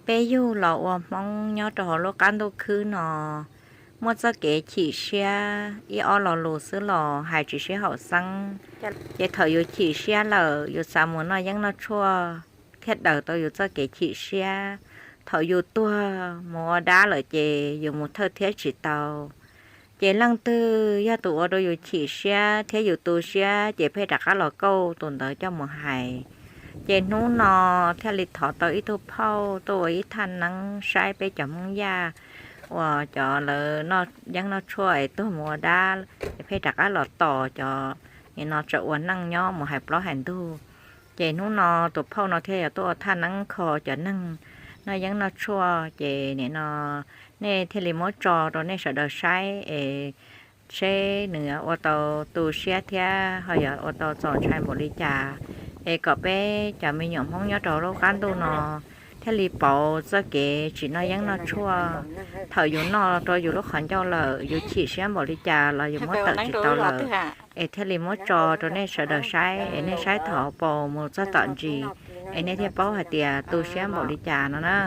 Peb yug los ua Hmoob nyob rau hauv lub qab ntuj khwb no, muaj txoj kev chim siab ib ob lo lus xwb los hais tsis sib haum xeeb. Ces thaum yus chim siab lawm, yus xav mus noj yeeb noj tshuaj thiaj daws tau yus txoj kev chim siab. Thaum yus tuag mus ua dab lawm ces yus mus thawj thiab tsis tau. Ces leej twg yog tus ua rau yus chim siab thiab yus tu siab ces pheej rov qab los kauj tus ntawd coj mus hais. Ces hnub no thiaj li thov tau ib tug phauj tuaj ua ib thaj neeb saib peb cov Hmoob Yaj uas cov lawv noj yeeb noj tshuaj es tuag mus ua dab, es pheej rov qab los tos cov nim no tseem ua neej nyob mus hais plaub hais ntug. Ces hnub no tus phauj no thiaj yuav tuaj ua thaj neeb kho cov neeg noj yeeb noj tshuaj, ces nim no nej thiaj li muab tso rau nej sawv daws saib es seb nws ua tau tu siab thiab ho yog ua tau txaus ntshai npaum li cas, es kom peb cov me nyuam Hmoob nyob rau lub qab ntuj no thiaj li pauv txoj kev tsis noj yeeb noj tshuaj. Thaum yus noj rau yus lub qhov ncauj lawm, yus chim siab npaum li cas los yus muab tawm tsis tau lawm. Es thiaj li muab tso rau nej sawv daws saib, es nej saib thaum paus mus txog tom ntsis, es nej thiaj paub hais tias tu siab npaum li cas no na.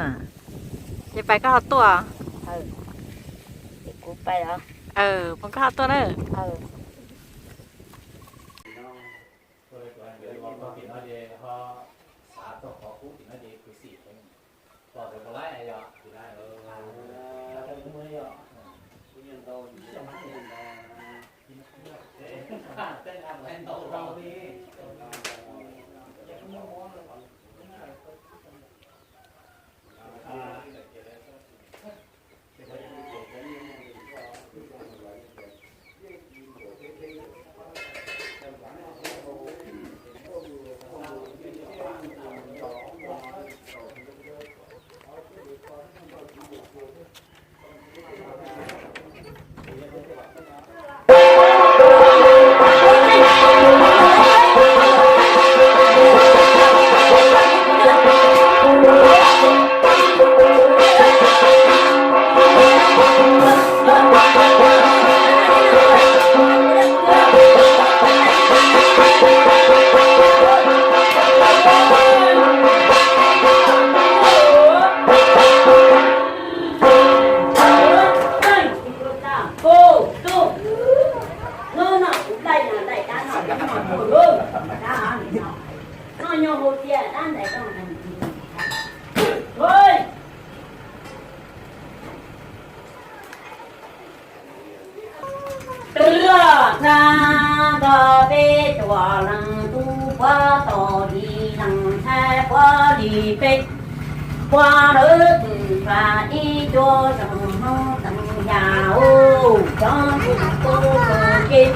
Ces pais koj ho tuaj. Pon koj ho tuaj na. Twb loj txhab nto peb tuam leej tub puav tau ib leeg ntxhais puav li peb puav lawv txwm faj ib cuab xyoo hnub teev yam ub cov tub tub tub ces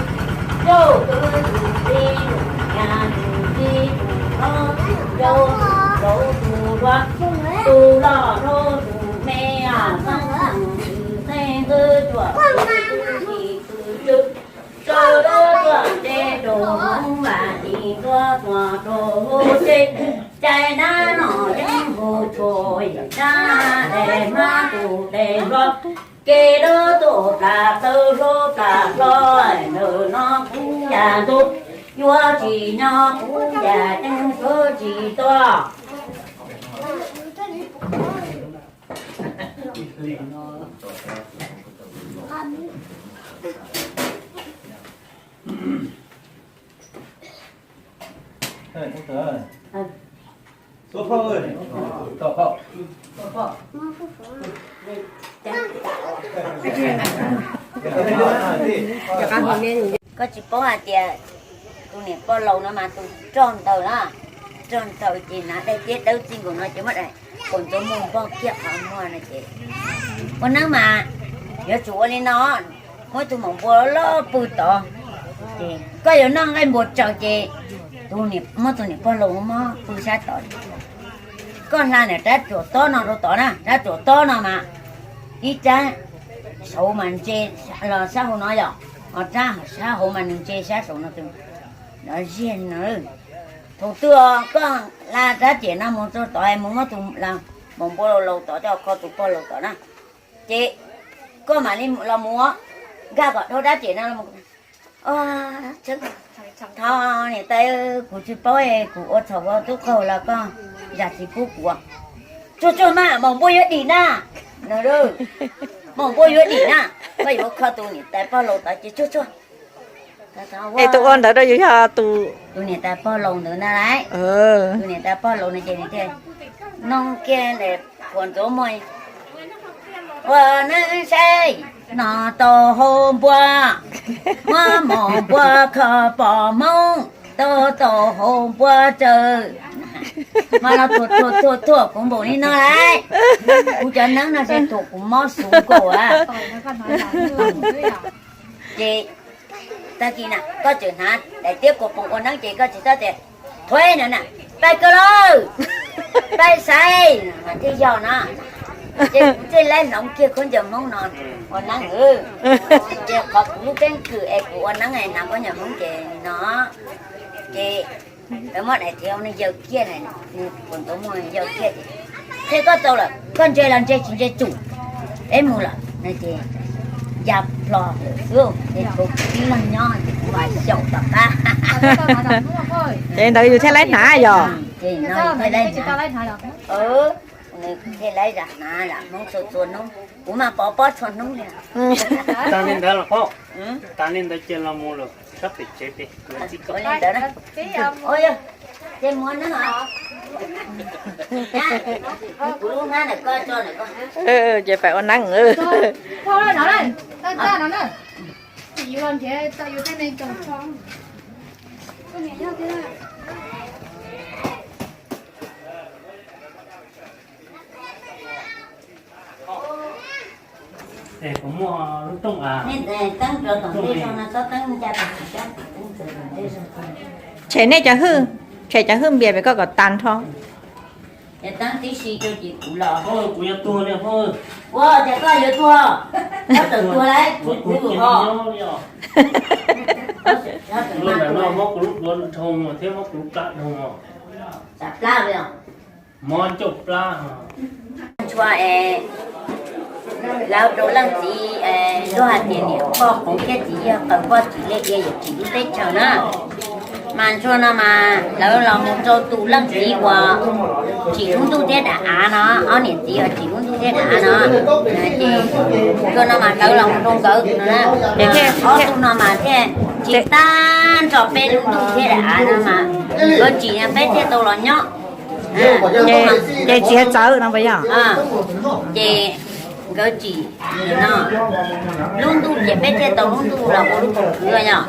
yauj twb txwm tib lus yam tus tib tus hlob tus yau tus laus tus hluas tus loj hlob tus me xeeb ntxwv xeeb ntxwv cuam tus tsis txwv tswv sawv daws tuaj ntsib rau hauv vam tim tuaj tuaj rau hauv tsev. Cais dab no yeej hu tshua yam dab, tes hmab tus tes hlo, kev dawb tuaj plas plaws hlob plas hlo, ntawm no kuv yam ntuj yuav tsis nyob kuv yam ceeb sawv tsis tuaj. Koj tsis paub hais tias tus niam pog laus no mas tus rog ntaws na, rog ntaws ces hnav daim tiab dawb txij nkaus no ces muab daim kaus ntxuav muag npog kiag qhov muag no ces ua neeb mas yuav tsum ua li no, muab tus maum npua loj pw tod, ces koj yuav noj nqaij npua tsaws ces muab tus niam pog laus muab pw sab tod. Koj hla niam rab tsuam tob no rau tod na, rab tsuam tob no mas ib rab saud mas ntse los sab hauv no yom, ho rab sab hauv mas nws ntse sab saud no tus no ziag no. Thaum twg koj hla rab riam no mus rau tod mus muab tus maum npua laus laus tod coj kho tus pog laus tod na, ces koj mam li los mus nkag kom dhau rab riam no los. Thov niam tais, kuv tsis paub, kuv ua txhaum ua tub qaug los koj zam txim pub kuv. Tsuag tsuag mas, maum npua yuav dim na. No, maum npua yuav dim na. Koj yuav kho tus niam tais pog laus tod ces tsuag tsuag. Es tus ua ntawd rau yus yog tus, tus niam tais pog laus ntawd na lauj. Tus niam tais pog laus no ces nws thiaj nug kiag ntawm Phuam Ntxoov Muas, ua neeb saib, no tau hau npua, muab maum npua kho pom Hmoob, tau tau hau npua tsawv. Mas los thuam thuam thuam thuam kuv npaum li no lauj. Kuv cov neeb no ces thuam kuv mob su nkaus a. Ces tag kis na koj tseem hnav daim tiab kuas poom ua neeb ces koj tsis txhob tias, thuav no na, pais kawg lawm, pais xaiv, mas thiaj yog no. Ces kuv thiaj laib hloov kiag khaub ncaws Hmoob no ua neeb. Ces qhov kuv lub keeb kwm es kuv ua neeb hnav khaub ncaws Hmoob ces no. Ces lawv muab daim thiab nws yaws kiag na, nws kuv ntuav muag yaws kiag ces, qhia koj tau lawm, koj ntse los ntse, tsis ntse tsum, peb mus lawm no ces ya plho lawm xwb. Ces kuv tib leeg nyob ces kuv vas xyaum tom qab. Ces ntawd yus thiaj laib hnav yog? Ces no thiaj laib hnav. Nws thiaj laib zam hnav lam Hmoob txhua txhua hnub, kuv mas pov pob txhua hnub li. Tas li ntawd los phob, tas li ntawd ces los mus lawm sab pem tsev pem. Ua li ntawd na. Ces muab neeb os. Kuv lub hnab ntawm koj tso ntawm koj. Ces pais ua neeb. Tshem nej cov hwj, tshem cov hwj npias pem koj kom tas nrho. Teeb tib si rau ces kuv los. Kuv yuav tuag li, ua cas koj yuav tuag? Koj tawm tuag lauj, kuv kuv ho. Muab kuv lub duav dhau thiab muab kuv lub plab dhau. Tsam plab li os. Mob ncauj plab. Ntshua es lawv rau leej txiv luag hais tias niam poj qoov thiab txiv yawg qaws poj tsim liaj ia yawm tsim lub teb chaws na. Mas ntshua no mas lawv los mus rau tus leej txiv uas tsim lub ntuj thiab daim av no, ob niam txiv uas tsim lub ntuj thiab daim av no. Ces ntshua no mas lawv los mus rau nkawd no, ob tug no mas thiaj tsim tag nrho peb lub ntuj thiab daim av no mas nkawd tsim peb thiaj tau los nyob. Ces txiav txawv no puas yog? Ces nkawd tsim no, lub ntuj ces peb thiaj tau lub ntuj los ua lub poom khwv yog,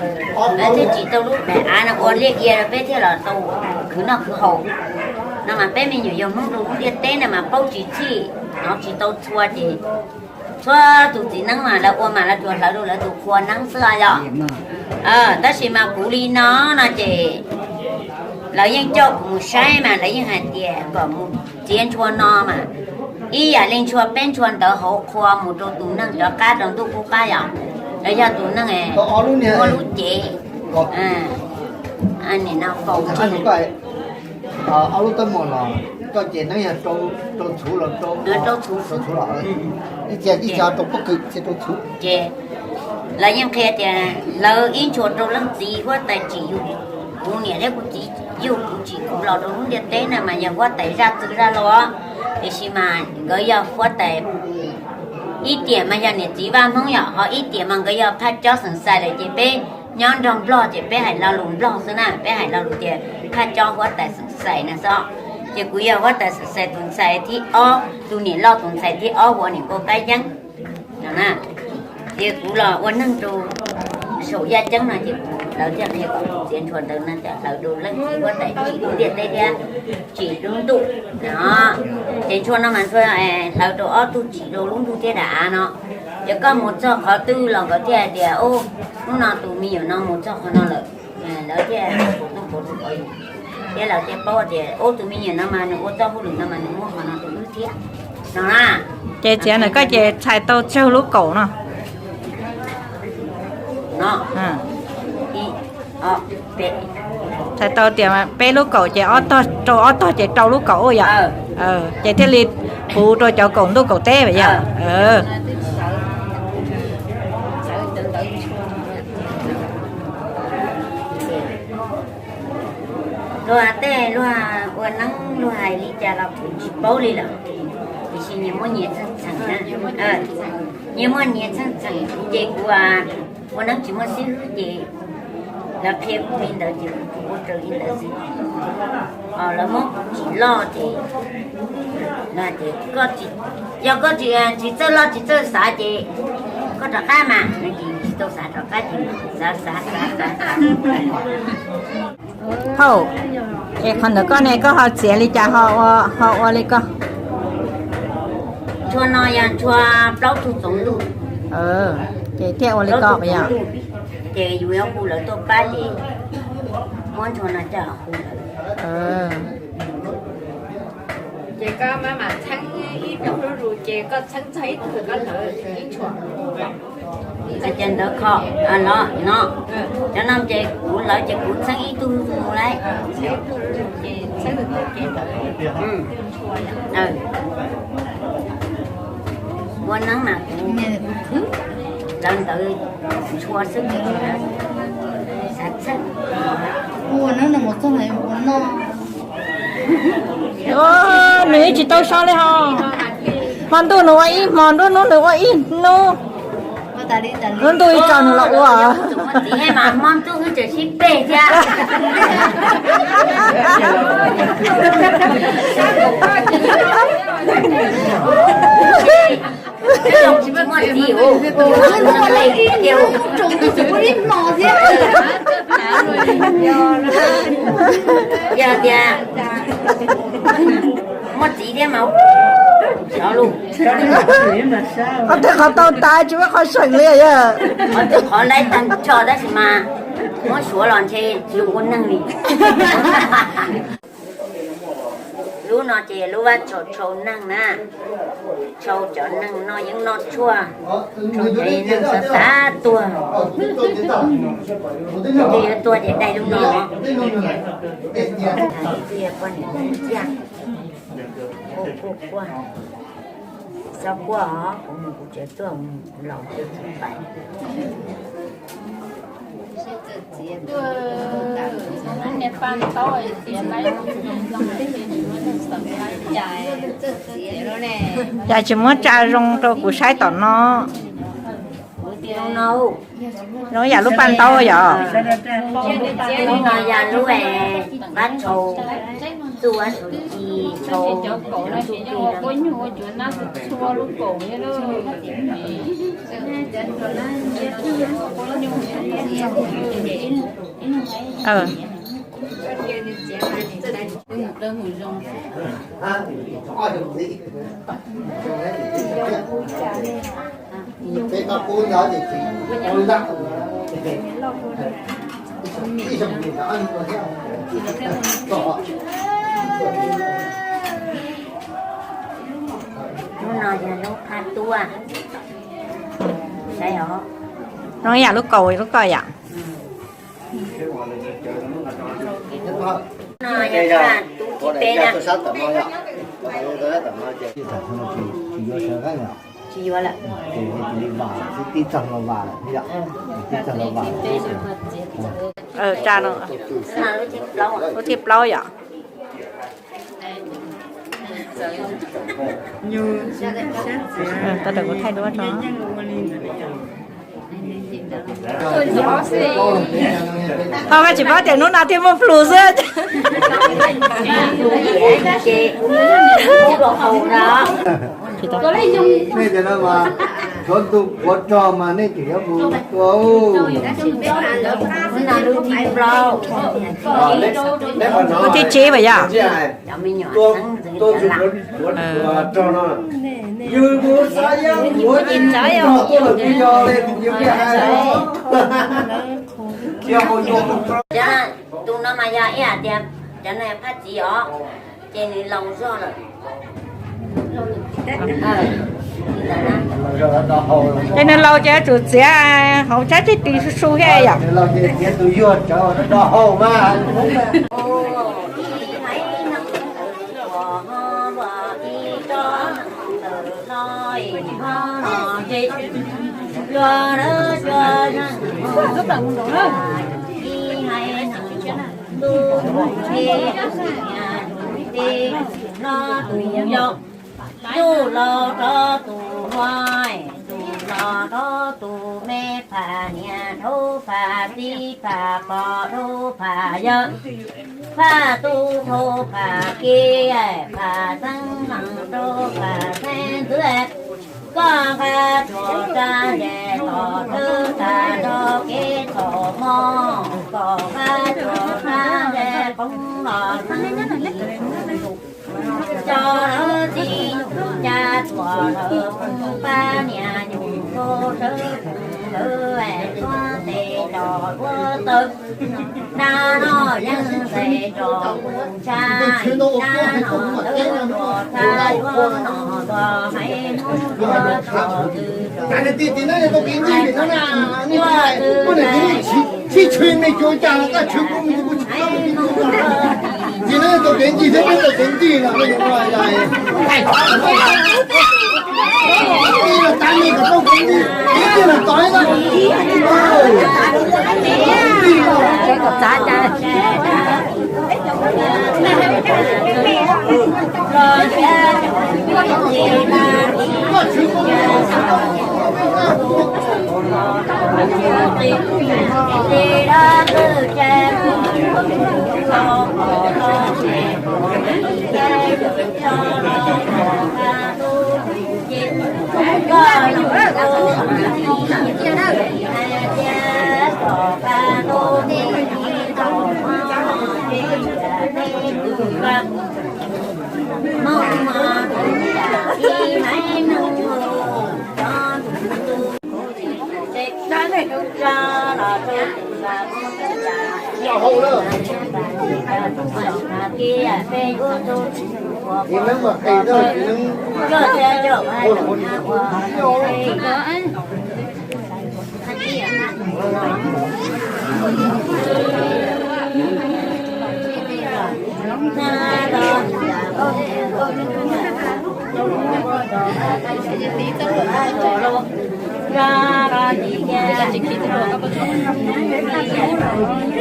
peb thiaj tsim tau lub daim av no ua liaj ia rau peb thiaj los tau khwv noj khwv haus. No mas peb me nyuam yog Hmoob rau lub ntiaj teb no mas paub tsis txhij, hnov tsis tau txhua ces txhua tus txiv neeb mas lawv ua mas lawv tsuas hlawv rau lawv tus qhua neeb xwb yog. Tab sis mas kuv li no no ces lawv yeej coj kuv mus saib mas lawv yeej hais tias kom mus txiav ntshua no mas ib yam li ntshua peb ntshua ntawd hauv qhua mus rau tus neeg rov qab rau ntuj qub qab yom. Lawv yog tus neeg muaj lub cev, nim no faus ob lub teeb meem los koj ces neeb yog rau txhuv los rau txhuv los ib txhia rau pob kws txhia rau txhuv. Ces lawv yeej qhia tias lawv ib ntshua rau leej txiv huab tais tsim yus, kuv niam thiab kuv txiv yug kuv tsim kuv los rau lub ntiaj teb na mas yog huab tais zaj txwv zaj laug, tiam sis mas nkawd yog huab tais ib tiam mas yog niam txiv vaj Hmoob yom, ho ib tiam mas nkawd yog phaj cob xeem xais lawm ces peb nyob nrog nplog ces peb hais lo lus nplog xwb na, peb hais lo lus tias phaj cob huab tais xeem xais na xwb. Ces kuv yog huab tais xeem xais tus ntxhais thib ob, tus niam loj tus ntxhais thib ob hu ua niam nkauj kab yeeb no na. Ces kuv los ua neeg rau saum yaj ceeb no ces lawv thiaj qhia kom txiav ntshua ntawd no ces hlawv rau leej txiv huab tais tsim lub ntiaj teb thiab tsim lub ntuj no. Ces ntshua no mas ntshua hlawv rau ob tug tsim rau lub ntuj thiab daim av no. Ces koj mus txog qhov twg los nkawd thiaj hais tias, ub, hnub no tus me nyuam no mus txog qhov no lawm, lawv thiaj, thiab lawv thiaj paub tias, ub, tus me nyuam no mas nws ua txoj hauj lwm no mas nws muaj qhov no rau wb thiab no na. Ces txiav ntawm koj ces txhais tau tsawg lub kaum no? Txhais tau tias peb lub kaum ces ob tog, rau ob tog ces rau lub kaum yom. Ces thiaj li puv rau cov kaum ntuj kaum teb yom. Luag tej luag ua neeb luag hais li cas los kuv tsis paub li lawm. Nyias muaj nyias txheej txheem, nyias muaj nyias txheej txheem ces kuv ua neeb tsis muaj xib hwb ces lawv qhia kuv li ntawd ces kuv ua raws li ntawd xwb. Lawv muab kuv tsim loj ces, yog koj tsis, tsis txawj loj tsis txawj xav ces koj rov qab mas, tsis tau xav rov qab ces xav xav xav xav. Hauj, es qhov ntawd koj ne koj ho txiav li cas ho ua li koj? Ntshua no yog ntshua plaub tug txoov ntuj, ces thiaj ua li koj yog. Ces yus yuav hu lawv tuaj pab ces muab ntshua no coj hu lawv. Ces koj mam txheeb ib tug zus ces koj txheeb txog ib tug koj lawv ib ntshua. Ces ntawd kho no, cov no ces kuv lawv ces kuv txheeb ib tug zus mus lauj. Ua neeb mas kuv lawv ntawd ntshua xwb, xav txheeb. Nws ib tsis tau so li ho. Hmo ntuj nws ua ib hmo, nruab hnub nws ua ib hnub. Lub ntuj ib tso nws los ua. Txiv mas hmo ntuj wb tseem sib peg thiab. Tsis muaj txiv, yog tias muaj txiv thiab mas xyov lus. Qhov twg qhov tau tas tsis muaj qhov seem li yog. Qhov twg qhov laib tag nrho tab sis mas muab suav los ntshe tsis zoo ua neeg li. Lub no ces lub vaj tshau tshau neeg na, tshau cov neeg noj yeeb noj tshuaj, tshau cov neeg xav xav tuag, ces yuav tuag ces dai lub no. Poj niam ntxawm ciaj, quaj quaj, txhob quaj os, kuv mus kuv tsev tuaj, laus ces tsis pais. Cas tsis muab tsa zoo rau kuv saib tom no. Zoo yam lub paj ntaub yom. Lub no yog lub qab tshau, txuj tshau ci tshau. Lub no yog lub qab tuaj. Zoo yam lub kaus lub ko yom. No yog qab tub thib peb na. Tsis yuav lawm. Tsa no, lub thib plaub yom. Tau kuv thaij duab tso. Ho mas tsis paub tias hnub no thiaj muaj plhus xwb. Nej cov no mas tshuav ntu puav rog mas nej tseem yuav mus tua. Lub thib tsib mas yog. Tus no mas yog ib hais tias cov no yog phaj txiv os, ces nws laus zog lawm. Ces nws laus ces yuav tsum txiav hauv tsab tib tw su su thiab yom. Tub los rov tus hluas, tus no rov tus me, pham niam dhau pham txiv, pham pog dhau pham yawg, pham tub dhau pham kiv, pham xeeb leej rau pham xeeb ntxwv. Koj nqa tsuag rab ntses tom thawj tas rau kev txom mog, koj nqa tsuag rab ntses qoob los xeeb cov lawv txiv, cas tsuas lawv pab niam yus nkaus sawv lawv tuav tes cov duab tawv. Nab no yeej ntes rau kuv ntshai, nab no tawv rau txhab yuav no tos hais hnub yuav tos twg rau hais hnub. Tsis tshwm me cuag cas los koj tshwm kuv mus kuv tsis tau. Ces neb tau kev ncig thiab peb tau kev ncig no, ib los tas me kom tau kev ncig, kev ncig los tos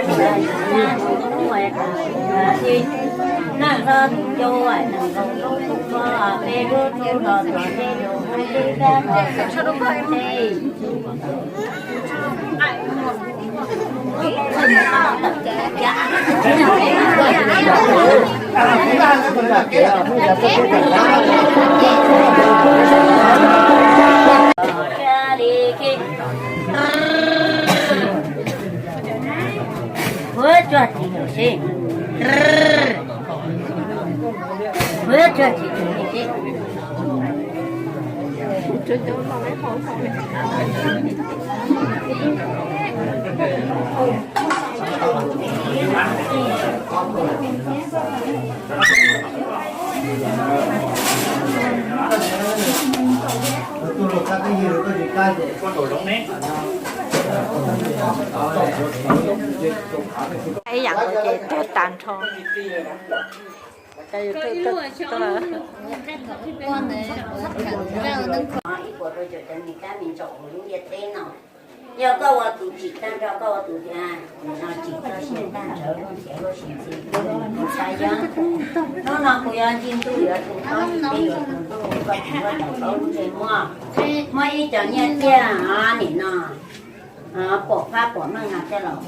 ib no. Ib yam nkaus ces tuag tag nrho. Ib puas rau caum cov me kab me ntsaum hauv lub ntiaj teb no. Yog koj ua tus tsim tag nrho, koj ua tus tsim txoj sia tag nrho, lub ntiav lub sim ntxim tus ntxhais yog. Hnub no kuv yuav ncig ntuj yuav tus tau ib teg yuav tus ntuj, koj tsis muab tau tau lub ntsej muag. Muab ib co nyiaj txiag nim no pom fab pom meej no coj los.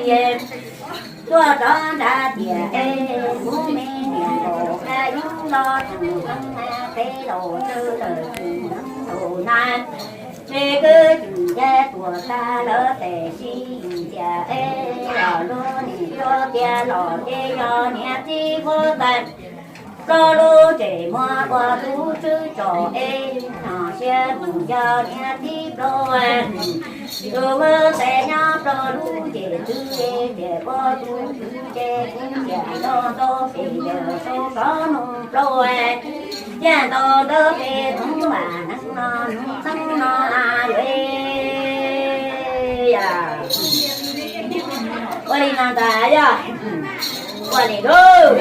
Ces tuaj rov nrad tias es kuv me niam laus kab yub los tseem peb laus tsawg lawm tsis neeb laus na. Ces kwv tij ces tuam tag lawv tes sib tias es los lub niam cuab tias los ces yog niam txiv huab tais plaub lub ces muab ua tub tswb tso es no siab mus yog niam txiv plaub tus huab tais nyob plaub lub ces twb es tias ua tub tswb ces kuv tias nto nto pes yawg sau rov nug plaub thiaj nto nto pes tub vam neeb no nub xeeb no yuav yam ua li no ntag yog ua li lub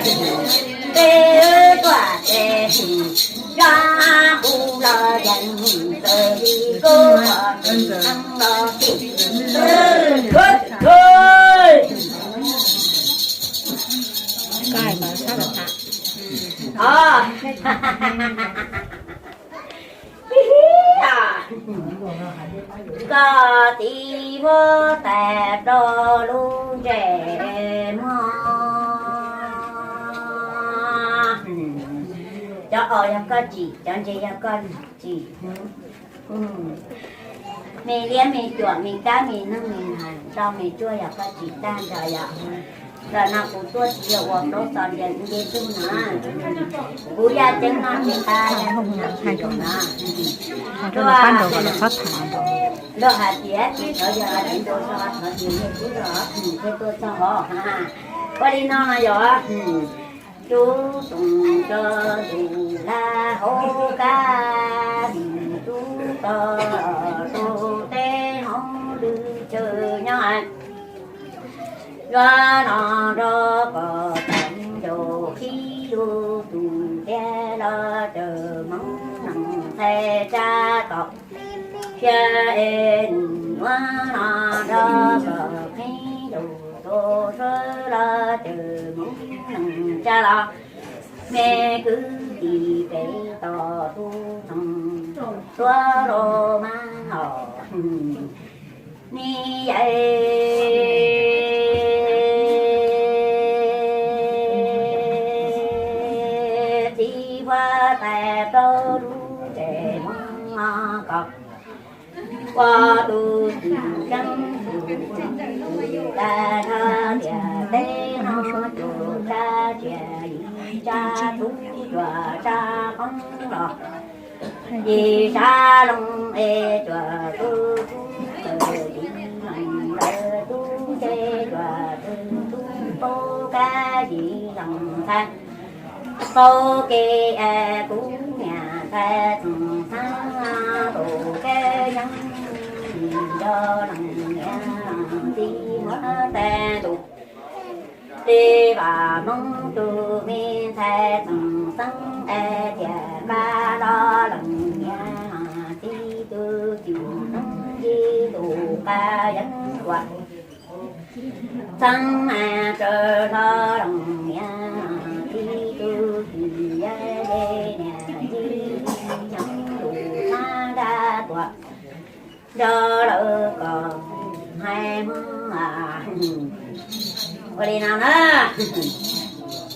peb tuaj ces zaj kuv los yeej txawm li kub los txeeb los txeeb. Koj txiv huab tais rau lub ntsej muag. Cov os yog koj tsim, cov ntses yog koj tsim. Me liab me cuam me kab me noog me nas rau me tsuaj yog koj tsim tag nrho yom. Ntawm no kuv tuaj tsis yog ua plaub txog ntias nce tug na. Kuv yaj ceeb no tsis qab yaj ceeb no tsis yog na. Luag hais tias tsis txhob yog hais tias ntua txog thov tsis yog tub los thiaj tuaj txog hov. Ua li no no yog tub toom tso tus laj hauv kab, tub to tus teb hauv lwm chaw nyob. Zaj no nrog kom tau ncaus khib lus tus tiag los cawm hmoov nees txhais tsab tom thiab es nws nuav no nrog kom khib lus tus suav los cawm hmoov nees tsab los me kwv tij peb tos tus txoos tuav los mas os. Ni yawm txiv huab tais plaub lub ntsej muag koj ua tus txiv xeeb tus txiv tas nrho tias teb no tus tsab tsia yim tsab tub tsuas tsab qoob los yim tsab loo es tsuas tub tub tawm yim loo lawm tub ntsej tsuas tub tub paub kab yim loo ntxhais paub kev es kuv niam ntxhais txoom xeeb tus kab yeeb nco leej niam txiv muab tag ntuj. Tes vam Hmoob tus me ntxhais txoom xeeb es tias nqa los leej niam txiv tus txiv xeeb txiv tus qa yeeb ua xeeb mas tsaws hlo leej niam txiv tus txiv yeeb niam txiv nyob tus xab nqa tuaj nrog lawv kom hais Hmoob. Ua li no na,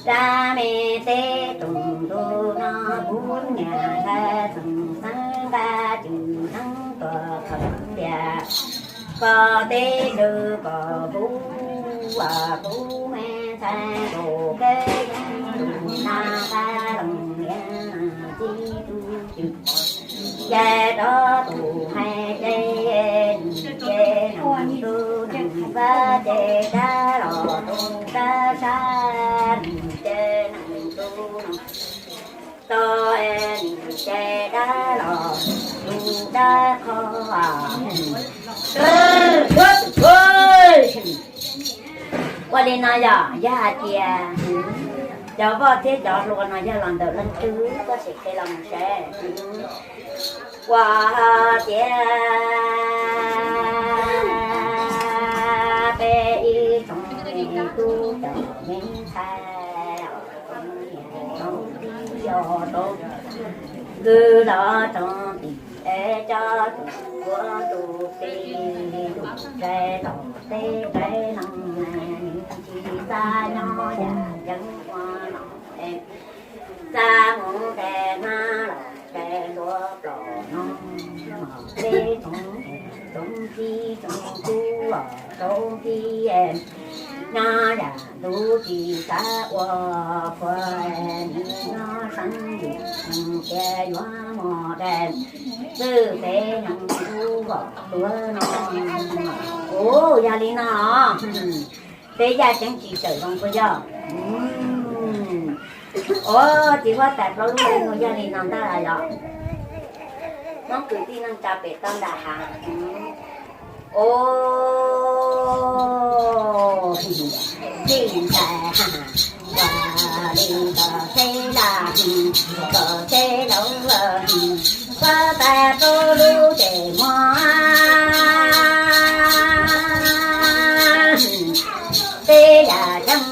dab me teb toom ntu no kuv niam ntxhais txoom xeeb nqa cwm neeb tuaj khaws tias koj teb chaws kom huv uas kuv me ntxhais nkaus kev yeeb tus na qa leej niam txiv tus cwm. Ces rov tus hais ces nws ces neeg tus neeg vaj ces dab los tus dab sab nws ces neeg tus neeg to nws ces dab los tus dab qho. Ua li no yog, yog hais tias cov vaj thiab cov hluas no yog los ntawm leej twg koj sim qhia los mus saib. Ua tias peb ib tsoom me tub cov me ntxhais, tsoom tij yog tsoom kwv los tsoom tij es cov tus ua tus tij tus tsaib los Tej qaib no nws tsis xav nyob yam ceeb ua no es, xav mus de hnab los de hlua plos no, peb tsoom, tsoom txiv tsoom tub os, tsoom txiv nyob yam ntuj tsis xav ua qhua, nim no seeb yus tias yuav mus de xwb peb nyob ub vos tuav no. Ua yog li no, peb yaj ceeb tsis tawm zoo puas yog? Ua txiv huab tais plaub lub ntsej muag yog li no ntag los yog? Hmoob kwv tij neej tsa pem toj nram hav. Ua, txij ntxhais, ua li kom txheb laj, kom txheb laus, huab tais plaub lub ntsej muag, peb yaj ceeb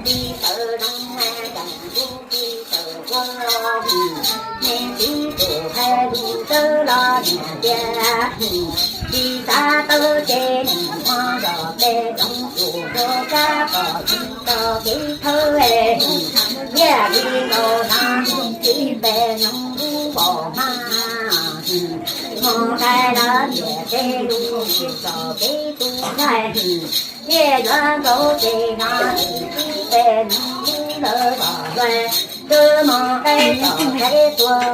li tawm zoo, cas kuv tsis tawm ua, nej txiv tus hais lus tawv los niam tias, tsis xav tawv ces nim muab zog peb tsoom tus ua kab kom tsis tau kev thawb. Thiaj li nkaus no txiv peb nyob ub vos hmab, mus qai los tias tej lub sij txom kev tu ntxhais, thiaj yuav nkaus ces no txiv peb nyob ub lawm vos hlua, twb mus qai tom qab tuaj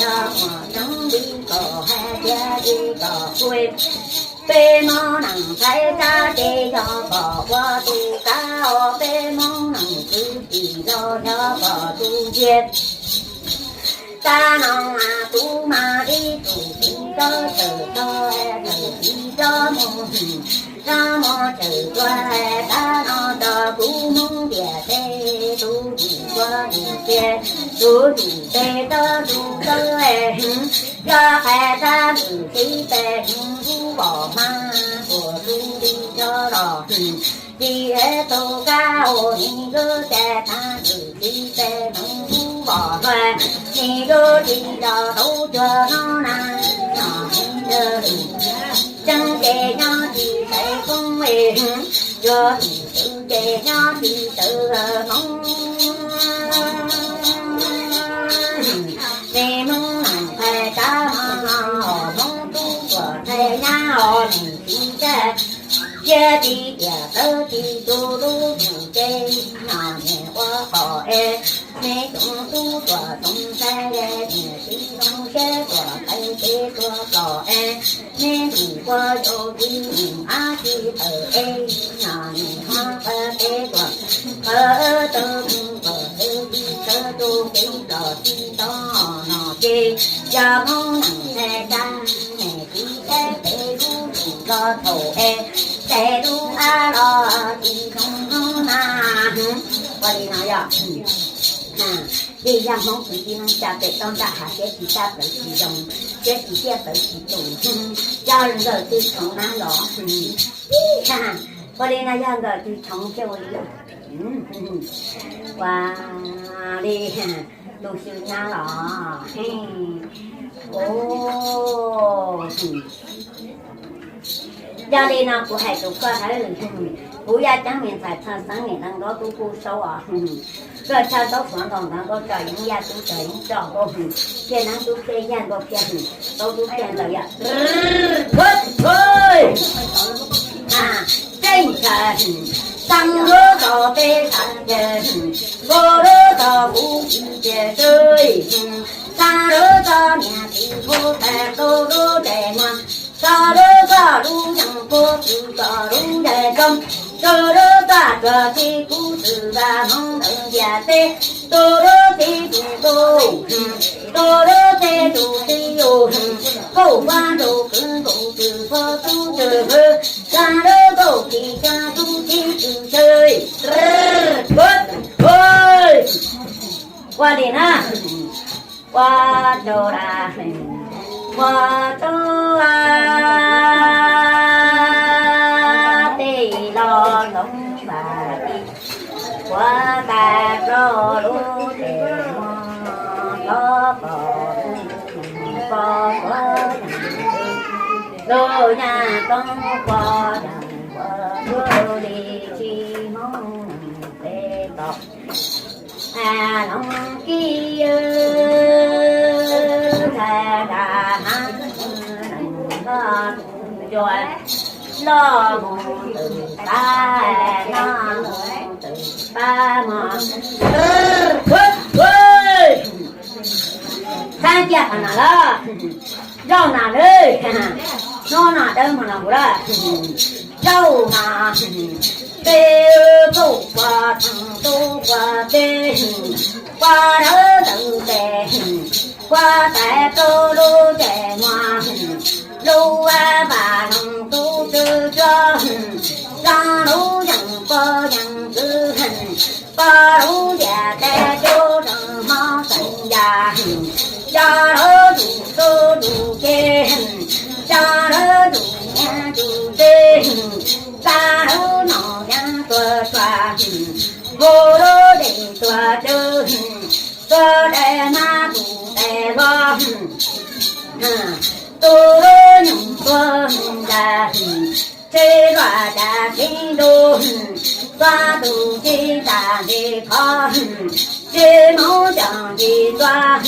yog mus tseeb li kom hais tias li kom kuj. Peb Hmoob neej ntxhais tsab ces yog kom ua tus kab os, peb Hmoob neej kwv tij los yog kom tus ntiag. Tsab no mas kuv mas ib tug txiv tso tawm tso, tawm txiv tso mus, tso mus tawm tuaj, tsab no tso kuv Hmoob tiag tej tus nim ua tus tiag, tus nim tej tso tus tawv. Yog qhov tsab ntawm txiv peb nyob ub vos hmab, ua tus li tso los txiv es tus kab ua nim lub ces tsab ntawm txiv peb nyob ub vos hlua, nim lub tsis los tau cuag no na, no nim lub tseeb ces nyob tsis tau poob, cuag nim txwv ces nyob tsis tau hmoov. Nej Hmoob neej ntxhais tsab no, Hmoob tub tuam ntxhais nyab os, nej txiv tsab, cia txiv tiam tawv txiv tus lub tsev no, nej ua kom es nej tsoom tub tuam tsoom ntxhais, nej txiv zoo siab tuam tais kev tuag los es nej tus ua yau txiv mus ab tsis tawm es no, nej ua qhov kev tuam qhov tau mus kom tau txiv tawv tus kev los tsis tau no ces yog Hmoob neej ntxhais tsab, nej txiv tsab peb lub tsis los thaum es peb lub ab los tsis zoo no na. Ua li no yog vim yog Hmoob kwv tij neej tsa pem toj ntaj hav siab tsis txaj plawv tsis zoo, siab tsis tiaj plawv tsis tus, yog nkawm tw tshoov na los. Ua li no yog nkawm tw tshoov thiaj ua li. Ua li tus xyw nyab los. Yog li no kuv hais rau koj na, kuv yaj ceeb me ntxhais Txhaj Xeeb niam Leej Nkaub tub Kuj Saub os. Koj tshaj tau suav nkaus ntawd nkauj tso yeeb yaj tub tso yeeb tso nkauj, thiaj neeb tub thiaj yaj nkauj thiaj, tub tub thiaj ntawd yog. Tej ntawd, xaa lub tso peb xav ces, nkaus lub tso kuv tsis ces, xaa lub tso niam txiv kuv tas rau lub ntes muag, tso lub tso lub yeej kuv tso lub ntes zoo, tso lub tso tsuag txij kuv txwm vas hmoov ntawm ntiaj teb, tu lub txij tus tu, tu lub txij tus txij yus, kuj vaj ntsug kwv nkaus txwm pog tub txwm hwv, tsa lub nkaus txij tsa tub txij txwm txwm. Ua li na, ua rau la, ua rau tej los hloov vas ti, ua tas rau lub tsev muag, los pom, pom ua lub Yaj toob kua yaj kua yuav li tsis hmoov peb tau. Loov kib ntxhais nram hav, nees noj tus cua, loj mus twm pab no mus twm pab mog. Txhab cia qhov no lawm, zaum no lawm, hnub no dawb hmo no kuv lawm. Zaum no peb tub kua theej tub kua peb, kua dawb ntawm tes, kua tais rau lub ces muag, lub vaj loog tub tswv cuab, zoo lub yeej pog yeej kwv, pog lub ntiaj teb cub zoo hmoov xeem yas, coj lawv tus tub tus kiv, coj lawv tus niam tus txiv, txaj lub noj yeeb tuag tsuag, hu lub dej tuag tswb, tuag dej hmab tus tes hlob, tu lub nyoog tuag ntag, tsis luaj cas tsis ntuj, txog tus tsis tas ntsis qhov, tsis mus coj ntsis tuag,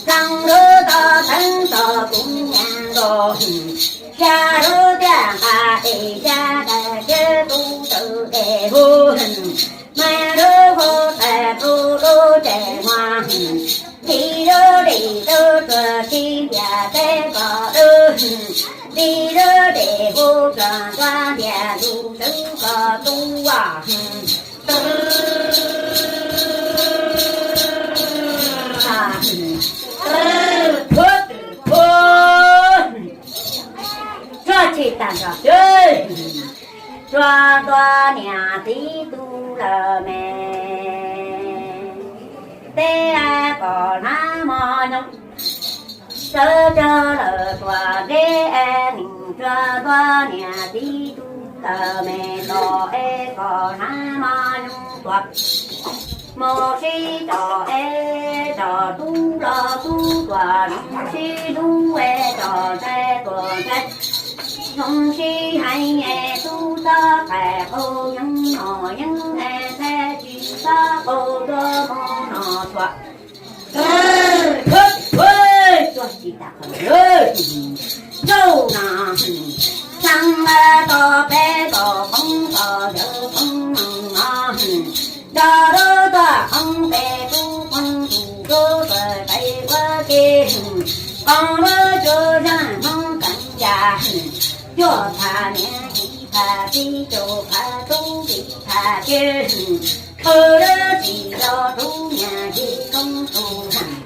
txheej lub toj teeb txog kuv niam nkaus, xya lub tiaj nqa es xya daim txiv tub tawm es hu, me lub hu tais rau lub ces muag, nti lub dej tub tuag tsis ntiaj teb koj dub, nti lub dej hu tsuag tsuag ntiaj tus tub koj tub. Phua, phua, tsuag tsis tag nrho xwb, tsuag ntua niam txiv tub lawm me. Teb kom hnab mos nyoos, sawv tsawg lawm tuam deb es nim tsuag ntua niam txiv tub lawm me, los es kom hnab mos nyoos tuaj. Mus sib tso es tso tub los tub tuaj, mus sib hlub es tso ntxhais tuaj ntxhais, mus sib hais es tub txhob qais qau yeeb no yeeb es ntxhais tsis txhob qau tuaj mus no tuaj. Tsuag tsis tas qhov, zaum no xeeb tos peb tos poob tos yawg poob no, nrog lub tuaj qhov peb tub qhov tus tub tuaj peb ua ke, qhov lub cuab zaj hmoob keeb yas, cuaj phav niam tsis phav txiv, cuaj phav tub tsis phav kiv, qhov lub tsis los tub niam tsis koob tus heev,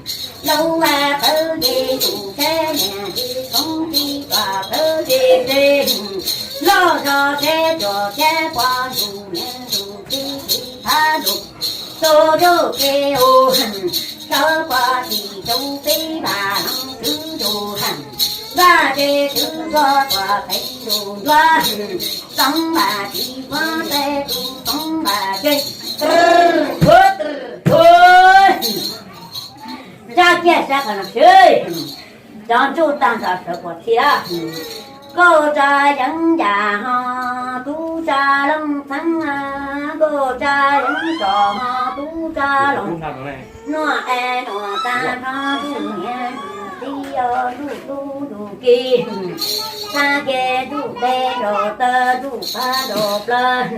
lub vaj plawv ces tus teb niam tsis koob tsis tuaj plawv ces tsev, loj zog tsev cuag teb puag ntug niam tus txiv tsis phav ntug, tus tub ces hu heev, sawv puag tim tus txiv vaj loog txwv tus heev, vaj tsev txwv tuag tuaj pem tus ntuag, txoov vaj tsis puag pem tus txoov vaj tsev. Tw, tw, tw, sab kiag sab qhov no seb, cov ntsuj tag nrho sawv puas txhij lawm. Nkauj tsa yeeb yam ho, tub tsa looj txheeb, nkauj tsa yeeb tso ho, tub tsa looj nuj es nuj tag nrho, tub niam txiv os, ntuj tub ntuj kiv, txhab kiag ntuj teb nrog taw, ntuj pab nrog plaws.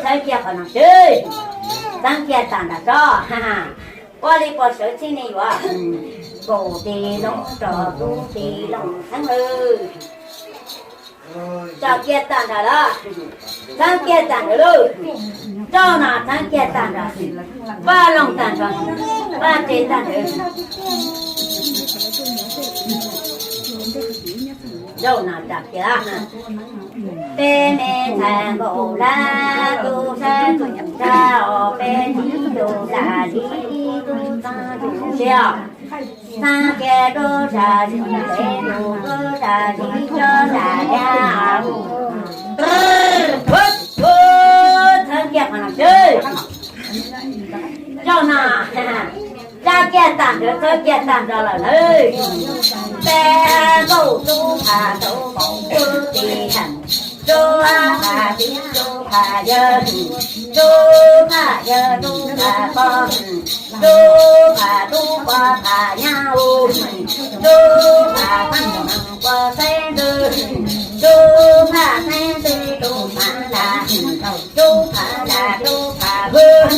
Txheeb kiag qhov no seb, txheeb kiag tag nrho tso. Ua li puas sawv txhij ne yuav? Nkaus tis looj tso, tub tis looj txheeb lawm. Tso kiag tag nrho lawm, txheeb kiag tag nrho lawm. Zaum no txheeb kiag tag nrho, vaj loog tag nrho, vaj tsev tag nrho. Zaum no tso kiag. Peb me ntxhais nkaus hlab, tub sab tub sab os, peb txiv tub lam li ib tub txheeb tub siab. Txheeb kiag tub sab tub, peb tub tub sab tub, tub sab tub yaj. Txheeb kiag qhov no seb. Zaum no, sab Kiag tag nrho, txhawb kiag tag nrho lawm na. Peb nkauj tub phav tau poob tub tib heem, tub phav tib tub phav yawg, tub phav yawg tub phav pog, tub phav tub pog phav nyab u, tub phav pab pog xeeb ntxwv, tub phav xeeb ntxwv tub phav ntas, tub phav ntas tub phav hwj.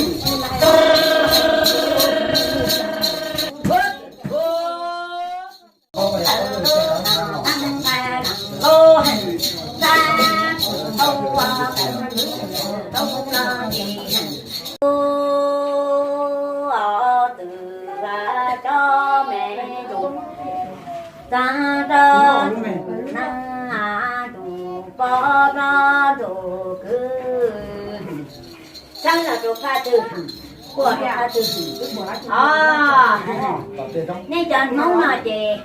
Txav rau tus neeg, tus pog rau tus kwv, txhawb los rau phaj twg, quaj rau phaj twg. Os, nej cov Hmoob no ces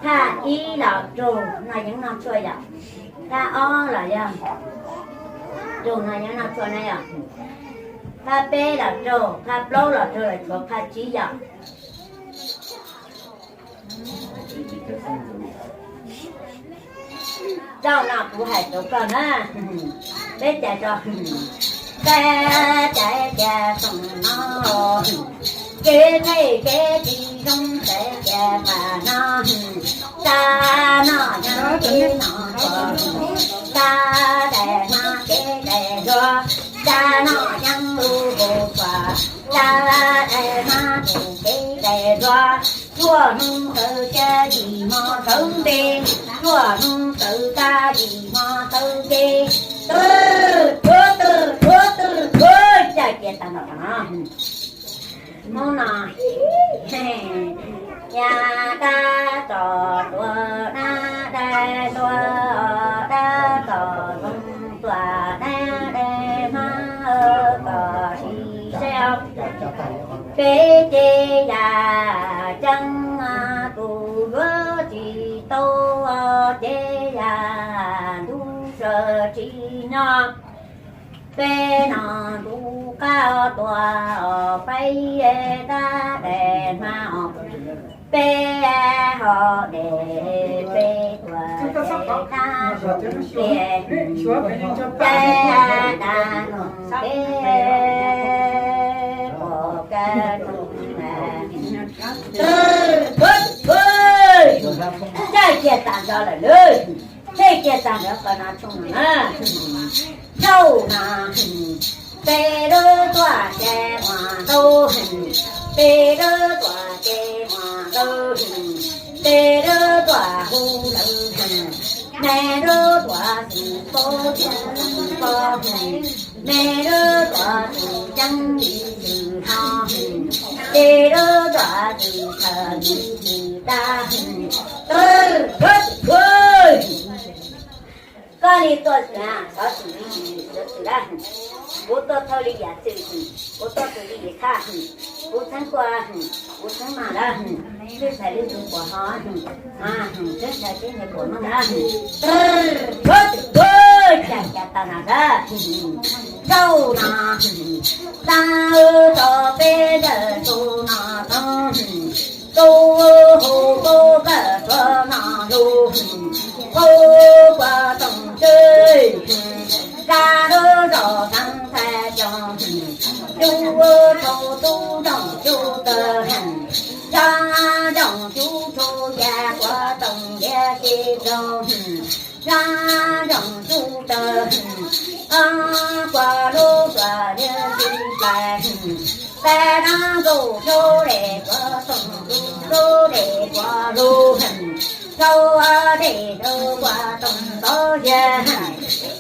phaj ib los raug no yeej noj tshuaj yom, phaj ob los yog raug no yeej noj tshuaj na yom, phaj peb los raug, phaj plaub los raug, los tshuav phaj tsib yom. Zaum no kuv hais rau koj na, peb cais tso. Peb cais tias xyoo no, kev phem kev tsis zoo, peb cais tias tam no, tam no yog kev no, tam daim no kev daim zuag, tam no yog lub hauv tsua, tam daim no tus kev daim zuag. Txhua hnub txawv cav yim hmo txawv npe, txhua hnub txawv cav yim hmo txawv npe. Tw, tw, tw, tw, tw, caij kiag tag nrho no. Hmoob no, yaj dab txos tuag, dab dai tuag, dab txos zoo tuag, dab dai hmab kom sis saib. Peb ces yaj ceeb, tus yuav tsis tau ces yaj ntub sawv tsis nyob. Peb no ntuj qab tuag, peb tab peb hmab, peb ho de, peb tuag peb tab tiag, peb tab peb pom kab roob. Caij kiag tag nrho lawm lawm, caij kiag tag nrho qhov no tshooj no na. Zaum no, peb lub tuam ces muaj ntau, peb lub tuam ces muaj ntau, peb lub tuam hu lawm, peb lub tuam xwm pab xwm pab, peb lub tuam xwm ceeb li xwm no, peb lub tuam xwm tawv li xwm tag. Koj li tuaj xwm, xov xwm li xwm, xov xwm dab, kuv tuaj thawj li yam xwm, kuv tuaj tus li yam thaj, kuv txheeb kuaj, kuv txheeb mas dab, txheeb txhais li tus puam ho, txheeb txhais tib nyias puam no dab. Caij kiag tag nrho dab. Zaum no, tag rau peb yawg tus no tau, tus hu tus kawm tuag no lug, hu puas toom txwj, zaj lub zos Xeev Thaib Coom, cub thaum tub nroog cub tawg, zaj nroog cub thaum yaj puas toom yaj tsis raug, zaj nroog cub tawg, puas lub puas yaj tsis plais, peb nab nkaus cub dej puas toom, cub dej puas lug, cub dej rau puas toom tau yaj,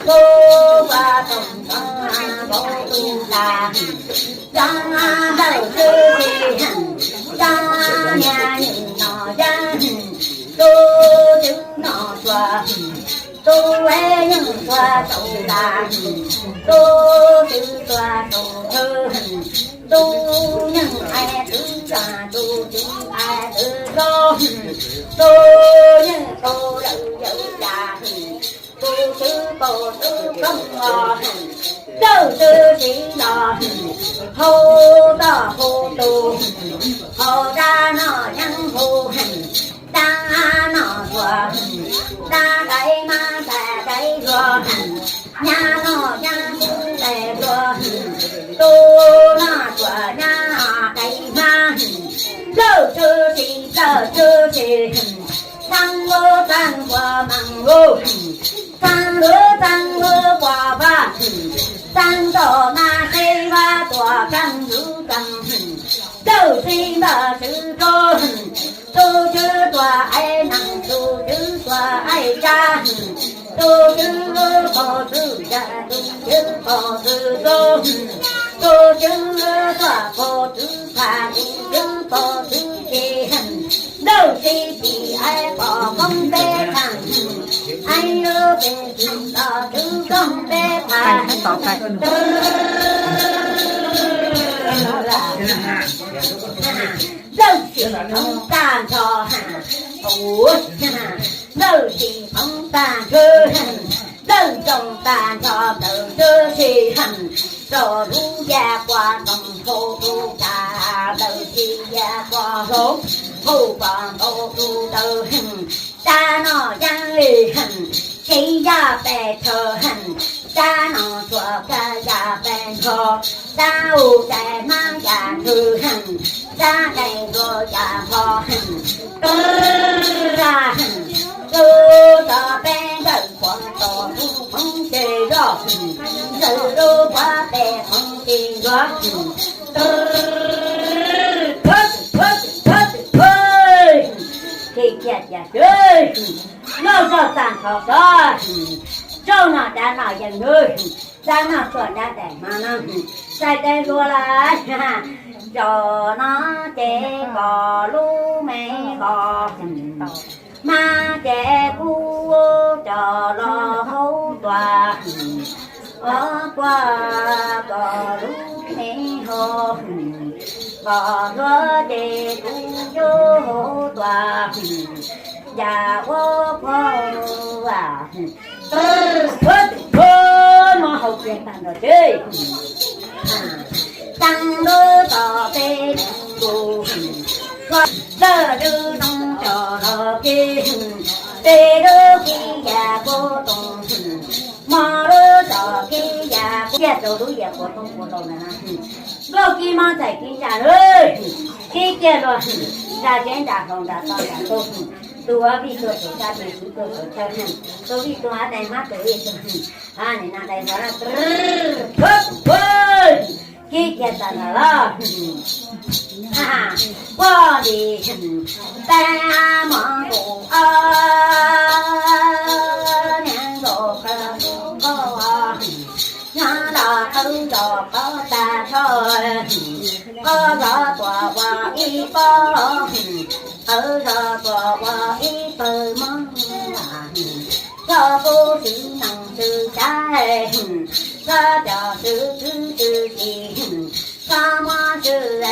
cub puas toom tau npau tus tas, zaj nroog cub dej, zaj niag nws no yaj, tus twg no tsuas, tus yeej tsuas tau tas, tus twg tsuas tau thawj, tus yeej ais twv tsuas, tus twg ais twv zoo, tus yeej tau lawm yawm yas, Tus tswv pom tswv koob los, ntxawm tswv tsis los, hau toj hau tus, hau dab noj yeeb hu, dab noj tsuag, dab dai mab dai dai luag, nyab noj nyab tub dai luag, tub noj tsuag nyab dai mab, ntxawm tswv tsis ntxawm tswv tsis, txheeb lub txheeb npua meej lub, txheeb lub txheeb lub npua vaj, txheeb tau nab qeb vaj tuam txheeb lub txheeb, ntxawm tsis ntxawm tswv rub, tus tswv tuam aib neeg, tus tswv tuam aib tsab, tus tswv pom tswv yam, tus tswv pom tswv tub, tus tswv tuam pom tswv tham, tus tswv pom tswv ceg, ntxawm tsis cim aib pom koob peb tham, aib lub peb tsis los tswv koob peb tham. Ntxawm tsis poob tag nrho, ntxawm tsis poob tag nrho, ntxawm ntsoog tag nrho ntawm tswv tsis, rau lub yaj quas toom hau tus tas ntawm tsis yaj quas hloov, hau pas ntaus tus ntawd, dab noj yeeb li, tsis yaj pes chaw, dab noj tsuag kab yaj pes nrho, dab u dais mab yaj ntws, dab dais npua yaj npho, rau rau peb ntxawm puav tom lub phoov teg zoj, ntxawm lub puav peb phoov teg nruab, phab phab phab phab, khi kiag cas loj zog tag nrho xwb, zaum no dab noj yeeb nws, dab noj tsuag dab dais mab no, txais tes hlua lawm, zaum no ces koj lub me qhov, mab ces kuv coj los hauv tuaj, o, kuv koj lub me hauv, koj hlua ces kuv yuav hauv tuaj, yam ua pog, pog, pog, no hauv kiag tag nrho ces, tag lub tom peb nus, ntxawm lub noo coj los kev, peb lub kev yam puav toom, hmo lub tom kev yam puav, yam rau lub yam puav toom puav loo na. Nkauj kib mob txais kib ntsa lawm, kib kiag luag, nra tsev nra hlau nra toj nra tuj, tus vij tuag saum tsab tes, kuv tuag saum chaw, tus vij tuag dais mab tus vij tuag, a nim no dais nrog, kib kiag tag nrho los, pog li, pab mov nqus ob niag nkaus qhov nkaus qhov, nyob los qhawv zos qhov tag nrho, qhov zos tuaj ua ib pob, qhawv zos tuaj ua ib pawg mov, txhob pub txwv neeg txwv tsav, txhob coj txwv kwv txwv tij, txhob muab txwv,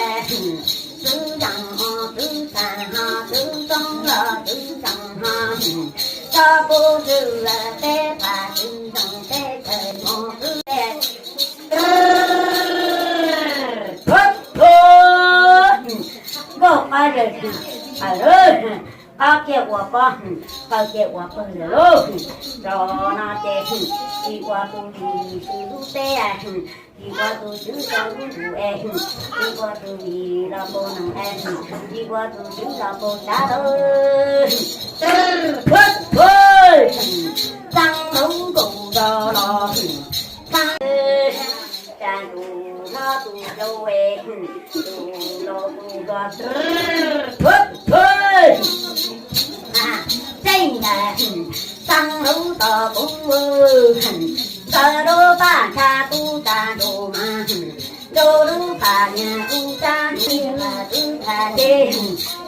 txwv zeej ho txwv txag ho txwv txoob los txwv zeej ho, txhob pub txwv peb phav txwv zeej peb tawg mus kwv, phuv phuv, nkauj qab zawg, qaws kiag ua pob, qaws kiag ua pawg lawm lauj. Zaum no ces tsis ua tus vij tsis lub teb, tsis ua tus tswv rau lub ntuj es, tsis ua tus vij los pab neeg es, tsis ua tus tswv los pab tsav lawm. Phuv phuv, txaj lub nkaus rau los, txaj, tsa ntuj hlob tus yau es, tus laus tus hluas, phuv phuv, tseej ntawd, txaj lub tos kuv, ntawm lub paj ntsha kuv tsa ntuj mas, ntuj lub paj niam kuv tsa ntuj mas, kuv tsa ces,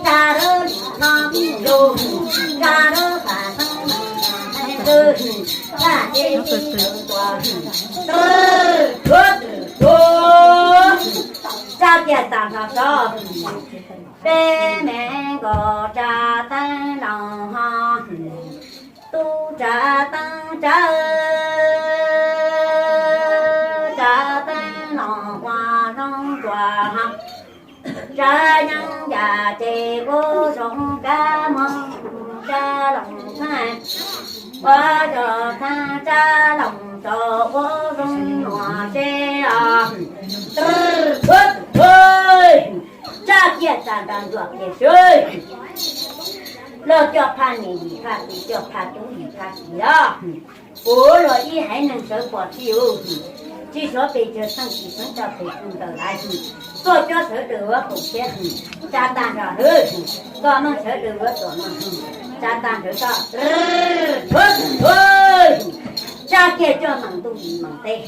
tsa lub ntuj hlob kuv yau, tsa lub paj xeeb, tsa ces tsis tawm tuaj, phuv phuv, tsa kiag tag nrho tso. Peb me nkauj tsa teeb loo ho, Tub tsav teeb tsav, tsav teeb los ua zoo tsuas, tsav yeeb yam ces ua zoo kab mob, tsav loos thaaj, ua tsav thaaj tsav loos tso ua zoo nuav seb os. Tsav kiag tag nrho ntsuag kiag seb. Loj coj phaj niam yim phaj txiv coj phaj tub yim phaj txiv os. Kuv luag ib haiv neeg sawv pom txhij, tsi suav pes tsawg xeej tsis xeeb tau pes tsawg ntawm lawv, tuaj cob sawv daws yuav koom siab, tsa tag nrho hwv, koj meej sawv daws yuav tuam meej, tsa tag nrho tso. Tsa kiag coj meem ntuj meem teb,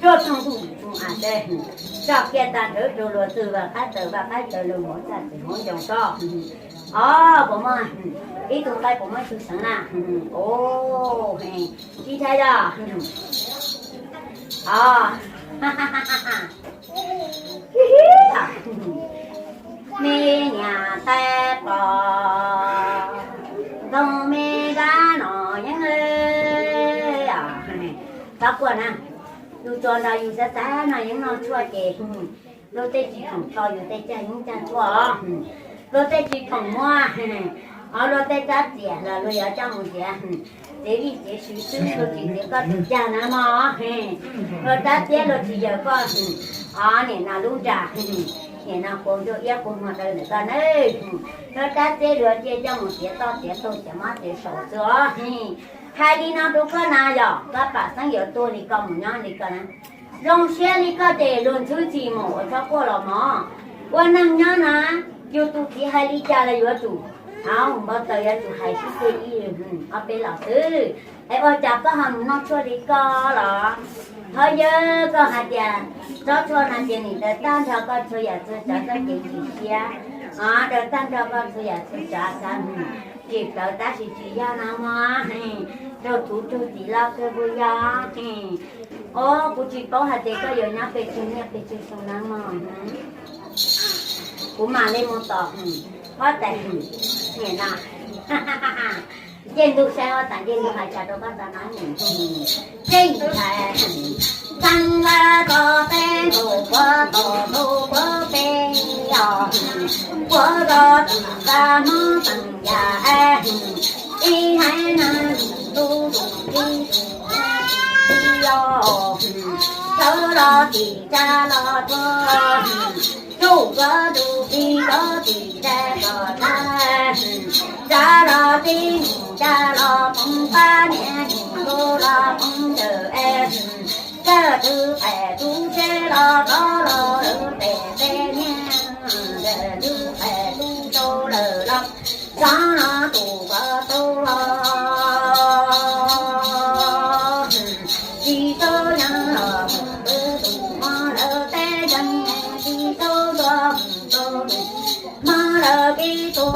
coj tsooj ntuj tsooj av teb, tsa kiag tag nrho rau luag txwg vaj qaib taws vaj qaib taws, luag hmuv txaj txwg hmuv ncoo tso. Os, puas muaj ib tug qaib puas muaj ib tug seev na? Os, tsis ntshai yog. Os, me niam tais pos, ntxoog me dab no yeeb, xav quaj na. Yus tsuas nrog yus xav xav no yeeb noj tshuaj ces luag tej tsis khoom tho yus tej cag yeeb cag tshuaj os. Luag tej tsis khoom muab, os, luag tej rab txias los luag yuav coj mus txiav, txiav vij txiav sw xwb, luag tsis txiav koj tus cag na mog. Luag rab txiab luag tsis yawg koj, os, nim no lub nra, nim no puas ncauj iab puag muag daws ntawm koj na. Luag rab txiab luag cia coj mus txiav toj txiav taug txiav mob txiav saum xwb os. Hais li no rau koj na yog koj pam xeeb yuav tuag li koj mus nyob li koj na. Zoo siab li koj ces luag ntxhwb txim mus ua txhob quaj los mog. Ua neeg nyob na, yus tus txiv hais li cas los yuav tsum, hauv npau taws yuav tsum hais sib teg ib, ob peb los xwb. Es ua cas koj ho mus noj tshuaj li koj los? Qhov yawg koj hais tias tsob tshuaj no ces nim rawv tag nrho koj txhua yam txhua tsav koj cev tsis siab, rawv tag nrho koj txhua yam txhua tsav xav tsim plawv tab sis tsis yog na mog. Raug txhuv raug txim loj kawg puas yog? Os, kuv tsis paub hais tias koj yuav nyob pes tsawg niaj pes tsawg xyoo na mog. Kuv mam li mus tom huab tais, nim no ncej ntug saib huab tais ncej ntug hais cas rau koj tau no. Tseeb ntshai, txeeb vaj tog teb nkaus puav tom ntuj puav peb os, puav zog txeem vaj hmoob txeem yam, ib haiv neeg lub lub ib tus ib os, sawv los tim tsa los tuag, tsuj zov tus tib zov tim tsa kom tag, tsa los tib mus tsa los poob pab niam, tus los poob ntawm es, kawg twb phem tub tsheb los rov los lawv pem peb niam, kawg twb phem tub rau lawm los, txhob tus koj tau los, tsis tau nyob los mus pw tus hmo lawv teb nkeeg, tsis tau ntua mus tau tus hmo lawv pib tu,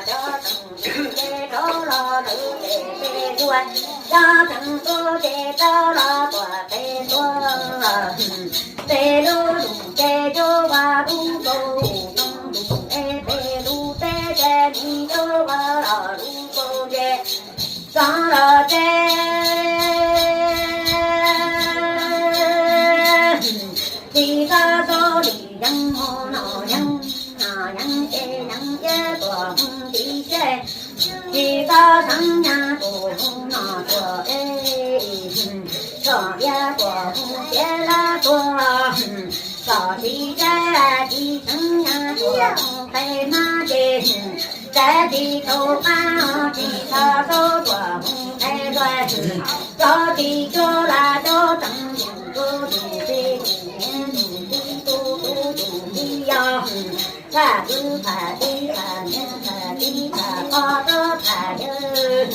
cov tseem tus ces rov los lawv pem peb tuaj, cov tseem tus ces rov los tuaj peb tuaj, peb lub lus ces cov vaj lub kaus toog lus es peb lub teb ces nim cov vaj los lub kaus ces txog los ces tsis txhob xav li yeeb hmo no yeeb, no yeeb ces yeeb iab tuaj mus tim tsev, tsis txhob xav nyab tuaj mus no tuaj es, txhob iab tuaj mus tiav lab tuaj, txhob tsis tsev tsis xav nyab tuaj mus qe hmab ces, tsev tsis tau qab tsis txhob xav tuaj mus qe duav, txhob tsis tsuag las cov tseem tus tus tus txiv tus niam tus txiv tus tus tus txiv yog, phaj kwv phaj tij phaj niam phaj txiv phaj pog rov phaj yawg,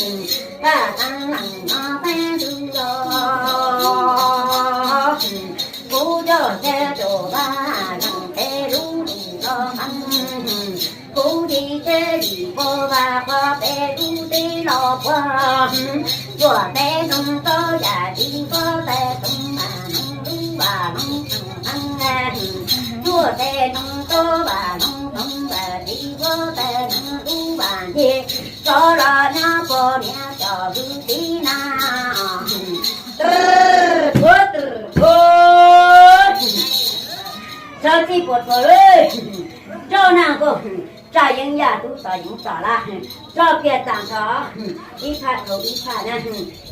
phaj xeeb leej no peb tus los, kuv coj teb rau vaj leej peb lub lus los heev, kuv tsis tsev li puag vaj qhov peb lub teb los puag, tuaj peb noog tau yam li puag peb toom mas noog lub vaj noog heev heev, tuaj peb noog tau vaj noog toom mas li puag peb noog lub vaj nce, rov los nyob puag Niam cov kwv tij na, txhob txij puas txog lawm, rau na nkaus, tsam yeeb yam tub tod yeej txom lawm, tso kiag tag nrho, ib phaj dhau ib phaj na,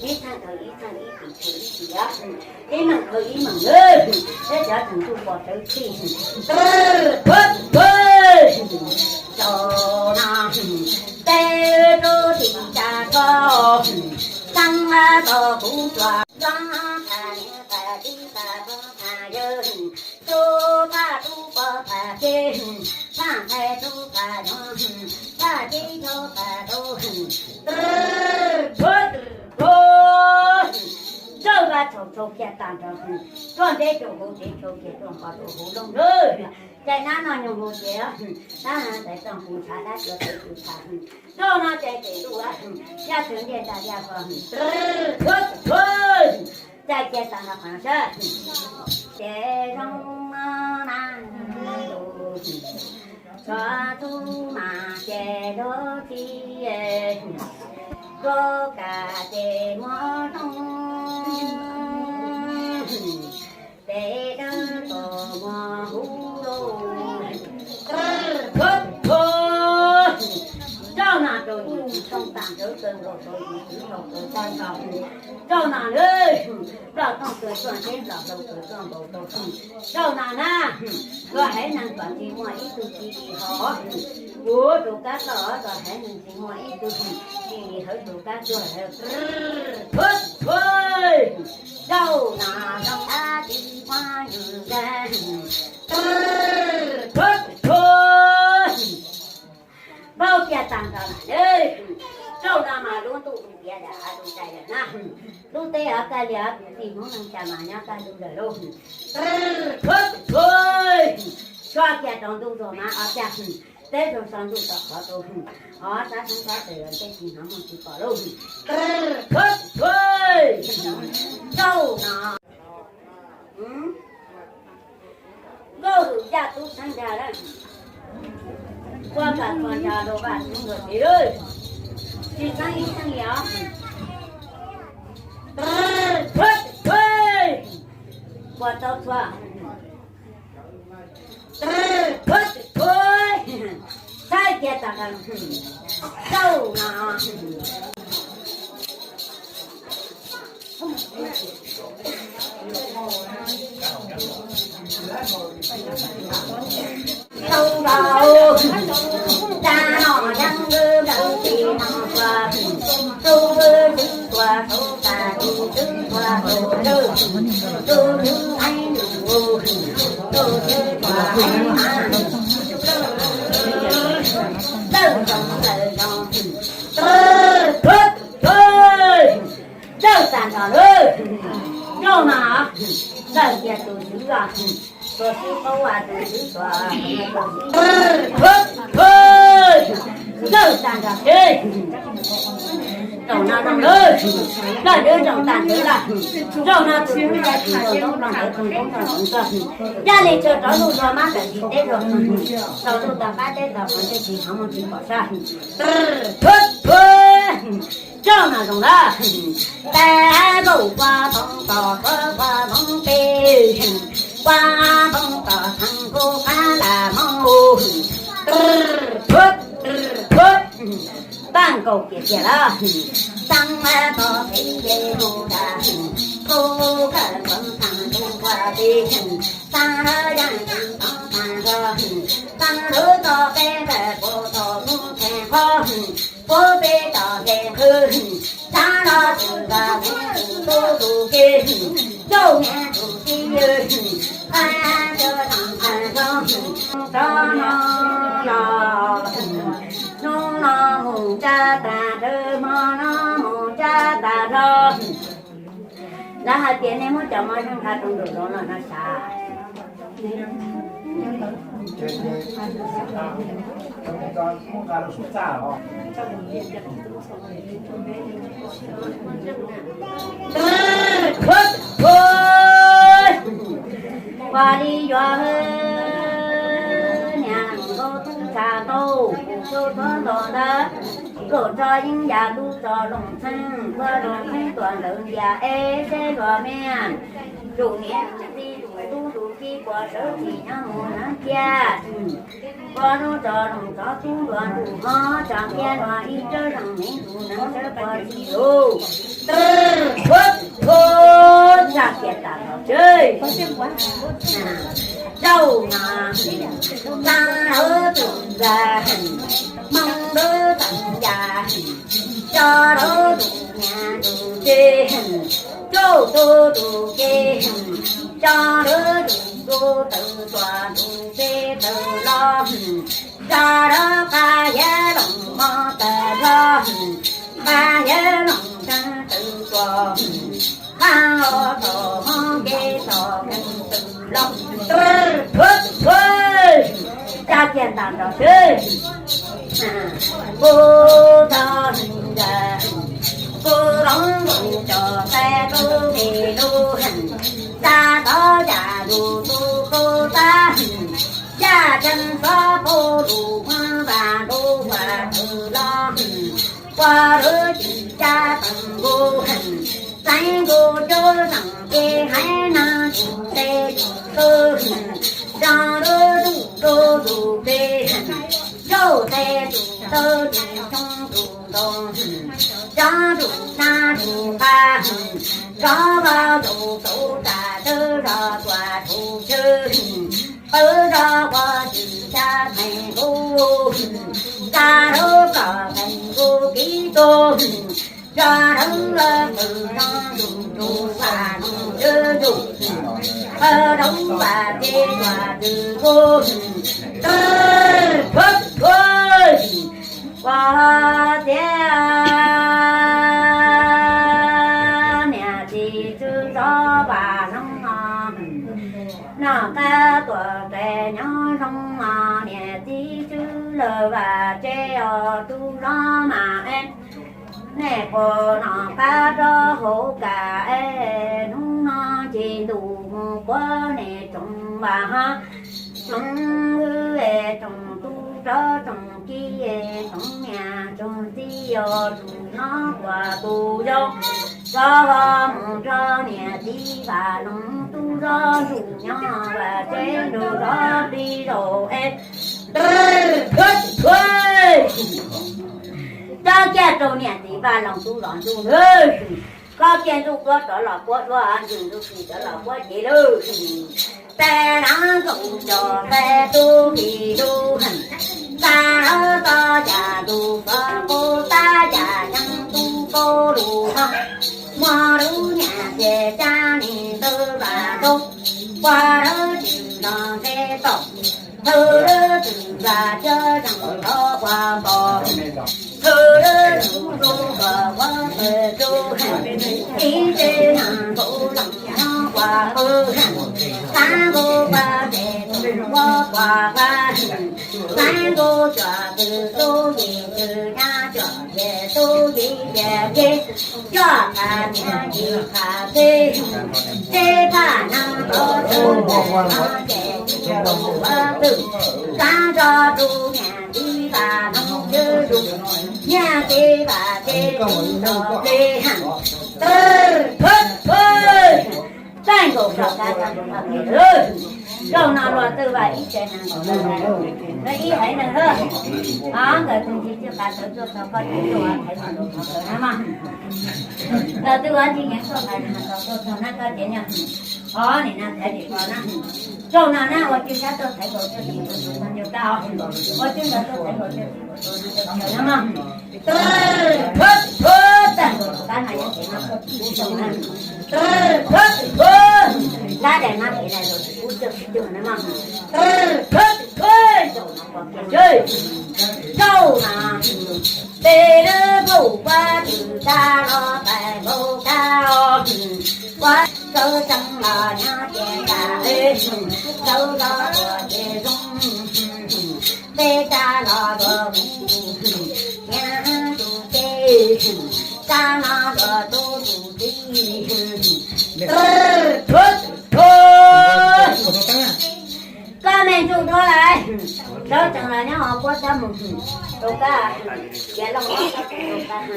ib txheej dhau ib txheej, ib tis dhau ib tis, ib meem dhau ib meem, peb cov tseem tuaj pom tawv txij. Zaum no peb rub tim tas koj, xeeb tau kuv tsuas txog, tham niam tham txiv tham pog tham yawg, rub phaj rub pog tham pej, phaj ntxhais rub phaj nyuam, phaj teb rub phaj tub, txhob txhob, rau vaj tshau tshau kiag tag nrho, tuaj nteb rau hauv tsev tshau kiag tuaj nqos rau hauv loog lawm. Cais nab noj nyoog hauv tsev, tab tais txoj hu ntshav dab tsuav tawv tus tham, zaum no cais tes ntuj, yaj txwv ntiaj tsav liaj vog, txhob txhob, cais kiag tag nrho qhov no sab. Ces zoo na, tshuav tub mas ces lub txij, koj kam ces muab rooj, pem dawb tos muab huv lauj. Zaum no rau yus tsis rooj tag nrho, kaw nkaus rau yus tsis tau kaw tag nrho. Zaum no na, ploj tooj kaw tuaj nteb, ploj hlau kaw tuaj nkaus rau txij. Zaum no na, koj haiv neeg kom tsis muaj ib tug tsis dim hauv, kuv tus kab toj, koj haiv neeg tsis muaj ib tug tsis dim hauv tus kab tuag. Zaum no zoo dab tsi muab yus nkaug, npau kiag tag nrho lawm. Zaum no mas lub ntuj tiav lawm, lub teb tiav lawm na, lub teb os kawg li, kwv tij Hmoob neej tsa mas nyob kaj ntug lawm lauj. Txhob txhob, tso kiag rau ntuj zog mas ob cag, teb zog so ntuj tod qhov rau, ob sab xeeb sab tes tej tsis hnov muaj tsis pom lauj. Txhob txhob, zaum no nkauj lwm yaj tub txheeb ntag lawm, ua kam txhua nrho rau vaj tub nkaus tsev lawm, tsis txheeb ib txheeb li os. Txhob txhob, ua tau txhua, txhob txhob, saib kiag tag nrho, zaum no Lawj tag nrho lawm, zaum no lawm tias tus tswv os, tus tswv paub as, tus tswv tuag, lawj tag nrho, zaum no zoo lawm, lawj twb zoo tag nrho lawm, zaum no tus tswv tsis tau ntoob los ntawd tus ntoob los ntawd, yaj li tso rov lub zog mab tawm tsis teb zog, tau lub tau qab teb tau qhov ntej tsis hnov muaj tsis pom sab. Zaum no zoo lawm, tab nkaus ua toov tos koj ua toov peb, ua toov tos txheej kuv qab lam mob, tab nkaus kiag tiag lawm, xab tos peb ye mus tas, kuv kawm koj txheej kuv ua peb, xab yaj tus tod tag nrho, xab lub tod peb kawm kuv txhua mus theej qhov, kuv peb tod nqe qhwv, xab los tsis tau tus tub tus ke, cauj niam tus txiv, qab cawv tag nrho, rov no los, hnub no mus tsa tas rawv, hmo no mus tsa tas nrho. Lawv hais tias nej muab cov mos zoo nqa rau nraum zoov los no sav. Ua li yuav niam nkauj tub tsa tau, kuv tub txhob nto ntawd, tsis Zaum tso yeeb yam lub tso loos txheeb, ua loos txheeb tuam ntawd ntias eb seb luag me. Tus niam tus txiv tus tub tus kiv puas sawv tsis nyob mus na cia. Ua lub tso loos tso tub ntuas ntuj hov tsa kiag luag ib tsawb zeeg me tus neeg sawv puas tsis lug. Tw, phuab, phuab, tsa kiag tas los tseg. Zaum no, tsa lawv tus nra heem, Hmoob lub teev ya heem, tso lawv tus niam tus txiv heem, cauj tus tus ke heem, tso lawv tus tub tawv tuam tus peb tawv los heem, tso lawv qab yab loos mos tawv los heem, qab yab loos tseeb tawv tuam heem, qab os thaum hmob kev txom kev tw los, phuab, phuab, tsa kiag tas nrog xwb. Kuv txog ntawd, kuv hloov kuv cov qe lub me lub heem, tsa tod cas lug tus kuv tab heem, yaj tseem txhob pub lug muab vas lug vas tw los heem, ua lub tsis tsa teem kuv heem, txeev kuv cov zeem kev haiv neeg tus tes tus taw heem, tso lub tus tub tus ke heem, cauj tes tus taw tus xyoob tus ntoo heem, tso tus nab tus qab heem, tso vaj tus tau tas tawb zog tuam tus tswv heem, qwv zog ua tsis tsa teem kuv heem, tsa lub kom teem kuv kev tub heem, tso lub qwv zoo tus tus vas zoo tus tus, qwv zoo vas kev tuam tus kuv heem, tw, phuab, phuab, ua tias niam txiv tswv zov vas loog no, noj qab tuam tes nyob zoo no, niam txiv tswv lawv vas tsev os tub zov mas es, nej puas noj qab rov hauv kas es, hnub no ces ntuj mus kuav nej tsoom vas hab tsoom wb es tsoom tub rov tsoom kiv es tsoom niam tsoom txiv os, tus no kuas tus yau, rov mus nrog niam txiv vas loog tub zov ntsuj nyob vas tsev nrug zov plig zaum es, tw, phuab, phuab, tso kiag rau niam txiv vas loog tub zov ntsuj, koj kiag ntsuj duab rov los puab duab, ntsuj ntsuj plig rov los puab cev lawm. Tes no nkaus cov qe tub plig lub heem, tsa lawv tod cas tus fov qub tab cas yeej tub kaub lug hov, muaj lub niam txiv tsa nis ntawd vas rau, ua lawv tsis nto ntsej tom, hwm lawv tsis nta cov zeem nrov ua npos, hwm lawv tsis tu kom ua tawg tug heem, ib tse neeg nkaus leej nyob ua qwv heem, xav nkaus ua tse tus ua ua vaj heem, xav nkaus cov tw tub yim tw nyab cov yim tub yim yim yim, coj qhov niam txiv qhov txiv, tib phaj neeg tod txhawb nqa no ces tsis tau ua twg, xav nrog tus niam txiv vas loog cwb zus, niam txiv vas tsev tsis tau plig heem, tw, phuab, phuab, txaij nkaus rov qab tag nrho plig lawm. Zaum no luag twb vas ib tsev neeg nkaus, ib haiv neeg hab, nkawd tus ntsis txij qab sawv tuaj txog koj ces tuaj ua thaiv nkaus rau nkawd na mog. Nkawd twb ua ntsis nyeev tuaj qab no tau tuaj txog na koj ces nyog, o nim no thaiv tim ko na. Zaum no na ua cwj sab tuaj thaiv nkaus cwj tim nkaus tus no nco kab, ua cwj nkawd tuaj thaiv nkaus cwj tim nkaus tus no nco kab na mog. Tw, phuab, phuab, txaij nkaus rov qab no yog ces no tuaj tim ub txog na. Tw, phuab, phuab, tab dais no ces lais zaum tim ub txog tim cug na mog. Tw, phuab, phuab, zaum no pom kiag tswb, zaum no peb lub npauj kuab tw tag los pais npau kab os, kuab sawv tsees los nyob ces nram, sawv los tuaj ces zoo, peb tsa los tuaj mus, nyob tus ces tsa los tuaj tus tus txiv, tw, phuab, phuab, koj me ntsuj Nuav lawm, sawv tsees los nyob hov puab tab mus rau kab, Yav Looj, rau kab,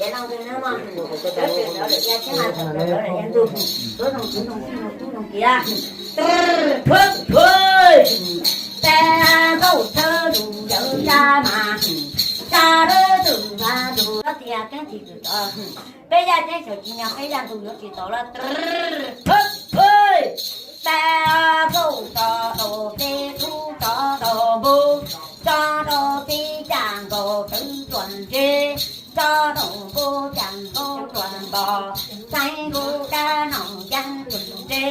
Yav Looj twg nab mog, sawv tsees rau lawm ya tseeb, sawv tsees rau lawm ya ntug, tuav zoo tub zoo tij zoo tub zoo kiav, phuab phuab, peb kauj thawj lug yawg ya mas, tsa lawv tug vas lug, tias keeb tsis txwm tod, peb yaj teb tsaws tsis nyog peb yaj ntug yuav tsis tau lawm, phuab phuab, peb kauj tso rau peb tub tso rau npub, tso rau peb caj nkaus tawv tsuas ntse, tso rau npub caj nkaus tsuas npog, xeeb nkaus dab no yeeb tsuas ntse,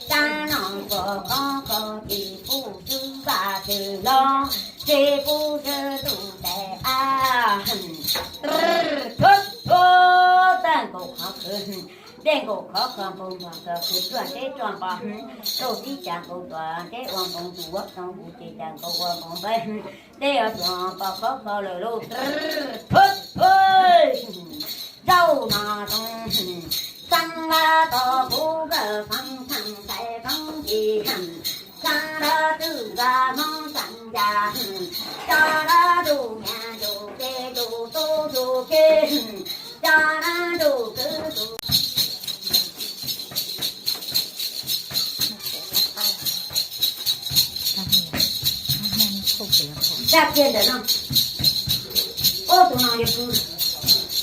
dab no tsuas qoob koj tsis pub swb vaj tsis loj, tsis pub swb tus tes ab, phuab phuab, tag nkaus qhov khwv, dej nkaus khov kho npoo npog kawg, khwv tsuag teb tsuag npog, rau tib cag nkaus tuam teb ua npoo tus huab too npus ces cag nkaus ua npoo npab, dej ua tuam pos khov kho lawm lauj, phuab phuab, zaum no zoo, xeeb lab tod kuv kawg feeb theej tais feeb ci, xeeb lab twj vaj Hmoob xeeb ya, coj lab tus nyias tus ces tus tub tus kiv, coj lab tus kwv tus Tsa kiag ntawm no, ub tus no yog pw,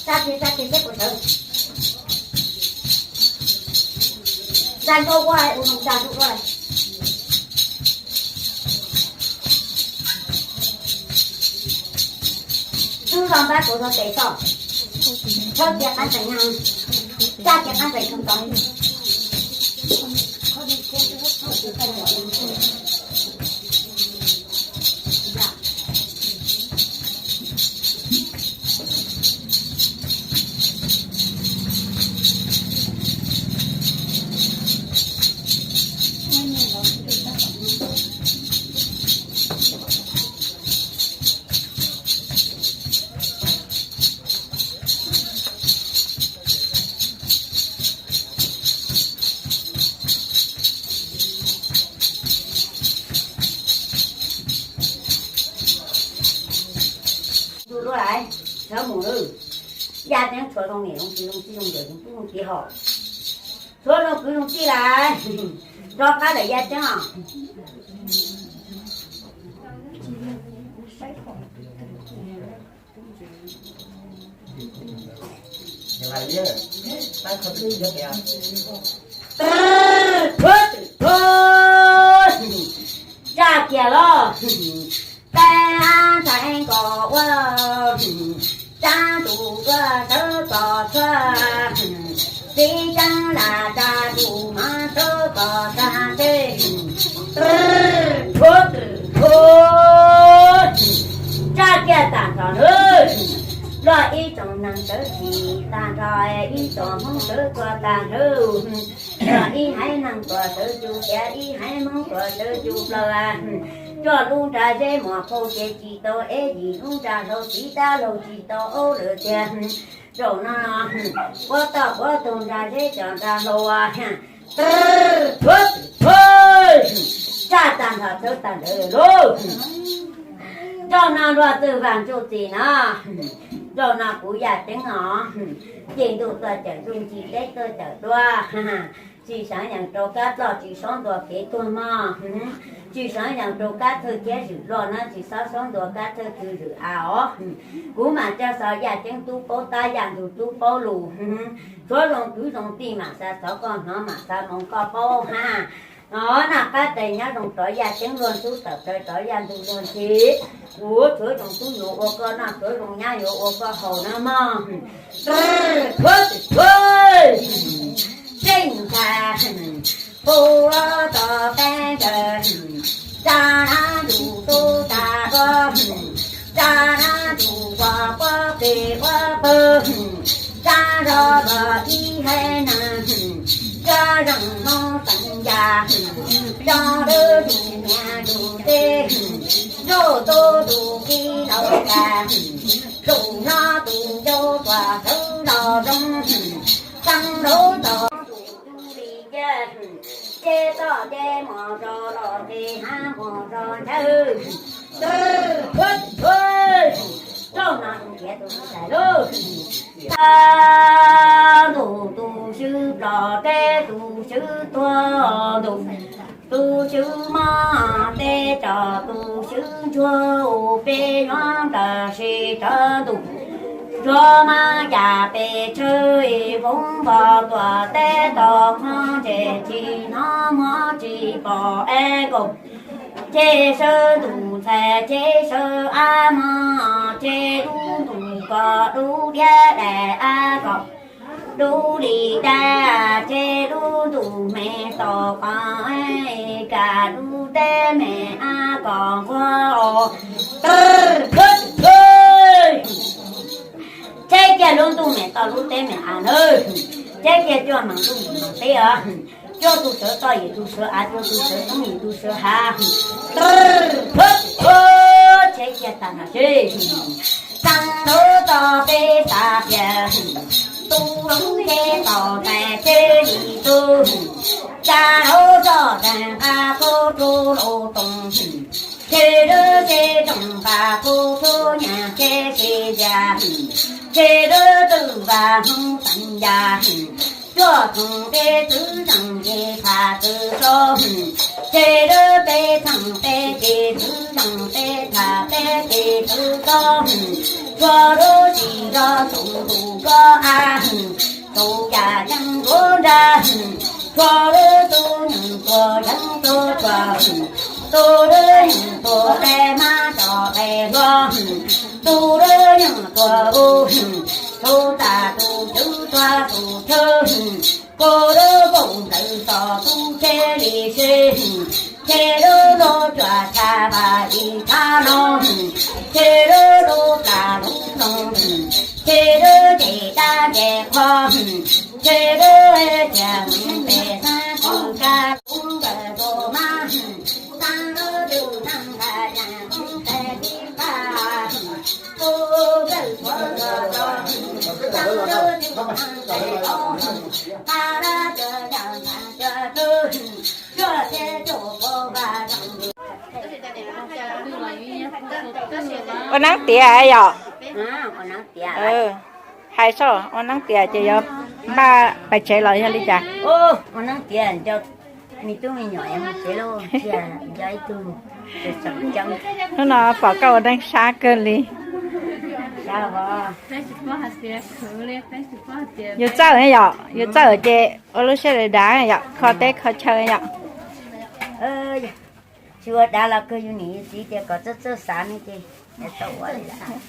tsa kiag tsa kiag seb puas sawv, tsa nkaus ua ua tsa nkaus ua. Tub los npab kuv rau tes txoj, tshawb kiag qab ntxees no, tsa kiag qab ntxees tshoo tod. Tus dua lais, sawv mus lawm. Yaj Ceeb tshuav zoo niam zoo txiv zoo txij zoo nkawm zoo tub zoo kiv hos. Tshuav zoo kwv zoo tij lais, rov qab lawm Yaj Ceeb os. Tsa kiag los, peb ntxhais nkos ua, tsa tus ua sawv txog txhua, txiv tseeb lam tsa tus mas sawv txog txhua teb. Tsa kiag tag nrho nawb, los ib tsoom neeg sawv tsis tag nrho, ib tsoom Hmoob sawv txog tag nrho, los ib haiv neeg tuaj sawv tsuj tiav, ib haiv Hmoob tuaj sawv tsuj plaws, coj lub nra zeb muas phauj ces tsis tau eb, yim lub nra hlau txiv dab laug tsis tau aub lawm tiag. Zaum no puab toj puab tug nra zeb cov nra hlau, tsa tag nrho sawv tag ntawd lauj. Zaum no luag twg vam ntsuj txim no, zaum no kuv Yaj Ceeb os, ci ntuj tuaj cawm ntuj, ci teb tuaj cawm duab, tsis seev yees rau kab ploj, tsis saub ntuas kev tuag mog, tsis seev yees rau kab thawj thiab zwm loj na, tsis xob saub ntuas kab thawj twg zwm av os. Kuv mam coj xov Yaj Ceeb tub paub tab, Yaj Ntug tub paub lus, tshuav zoo kwv zoo tij mam xa xov koj hnov, mam xa moo koj paub ha. Noj qab tes nyob zoo rov Yaj Ceeb luag ntxub, tawm plaws rov Yaj Ntug luag ntxhi. Kuv tshuav zoo tub yuav ua koj noj, tshuav zoo nyab yuav ua koj haus na mog. Phuab phuab, tseej ntxhais, pub tau peb ntawd, tsa na tus tub tas ua, tsa na tus ua puab pes ua pawg, tsa zog los ib haiv neeg, tsa zeej Hmoob teev yaj, tsa lwm tus niam tus txiv, zoj tub tus tij laug tas, tus no tus yau tuaj sawv los zoo, tsa lwm tus tus li yaj, Ces txoj ces mos zos los ces hav mos zos ntshaw. Txauj no nrhiav tus tais lauj. Ntuj tus swb plom teb tus swb tuag ntuj, tus swb mab teb tsom tus swb ntsuag, peb yuav nplawm sis tsawv ntuj, ntsuag mab yam pes tsawg, foob npog tuam teb tau qhov ntses tsis hnov muab tsis pom es nkaus. Ces sawv ntuj ntxhais ces sawv ab mog, ces lub ntuj koj lub diab daim ab kom lub li dab, ces lub ntuj me tom qab, kam lub teb me ab kom nquag os. Tsheb kiag lub ntuj me tom lub teb me av nawb, tsheb kiag cuaj meem ntuj meem teb os. Cuaj tus sawv toj yim tus sawv av, cuaj tus sawv toob yim tus sawv hav. Tsheb kiag tag nrho seb, txheej lub toj peb xav pias, tu lub teb tau tais tsheb li tub, tsa lub toj tag nqa kub rub lub toog, tsheb lub tsheb rooj nqa kub tub nyaj tsheb sib ntsia, tsheb lub twj vaj hmoov teev ya, cuaj txoom peb txwv zeej ces phaj txwv so, tsheb lub peb txheej peb ces txwv zeej peb phaj peb ces txwv so, tshua lub tsis zog txoom tus koj av, tus yam yeej ntuav nra, tshua lub tub yeej tuag yeej tuag tshua, tus lub yeej tuag dej mab tso dej hluas, tus lub yeej tuag u, tus tas tus cwv tuag tus chwv, kuv lub npauj nplawg txog tus tsheb li seb, tsheb lub lub cuam tshaj vaj li tshab no, tsheb lub lub plas lub noo, tsheb lub ces dab ces qhov, tsheb lub tias pes xab tus kab lub nkawd tus mab, xab lub tus neeg nqa yam qoob tes tib pab, kuv kawg tuav nrog rau, xab lub tus neeg tes rau, qab dab cov yam nqa cov tub, cuaj tsheb cuaj pab vaj zeej. Ua neeb tiav yom. Hais soj ua neeb tiav ces yuav npaj pais tsev los yog li cas? Ua neeb tiav nco me tub me nyuam mus tsev lauj, cia nco ib tug. Hnub no pom koj ua neeb sab kawg li. Yus txawj yom, yus txawj ces ua lub siab dav dav yom, kho teb kho chaw yom. Tsis ua dav los kawg yus niam yus txiv tias kom txawj txawj xav ne ces tau ua li lawm.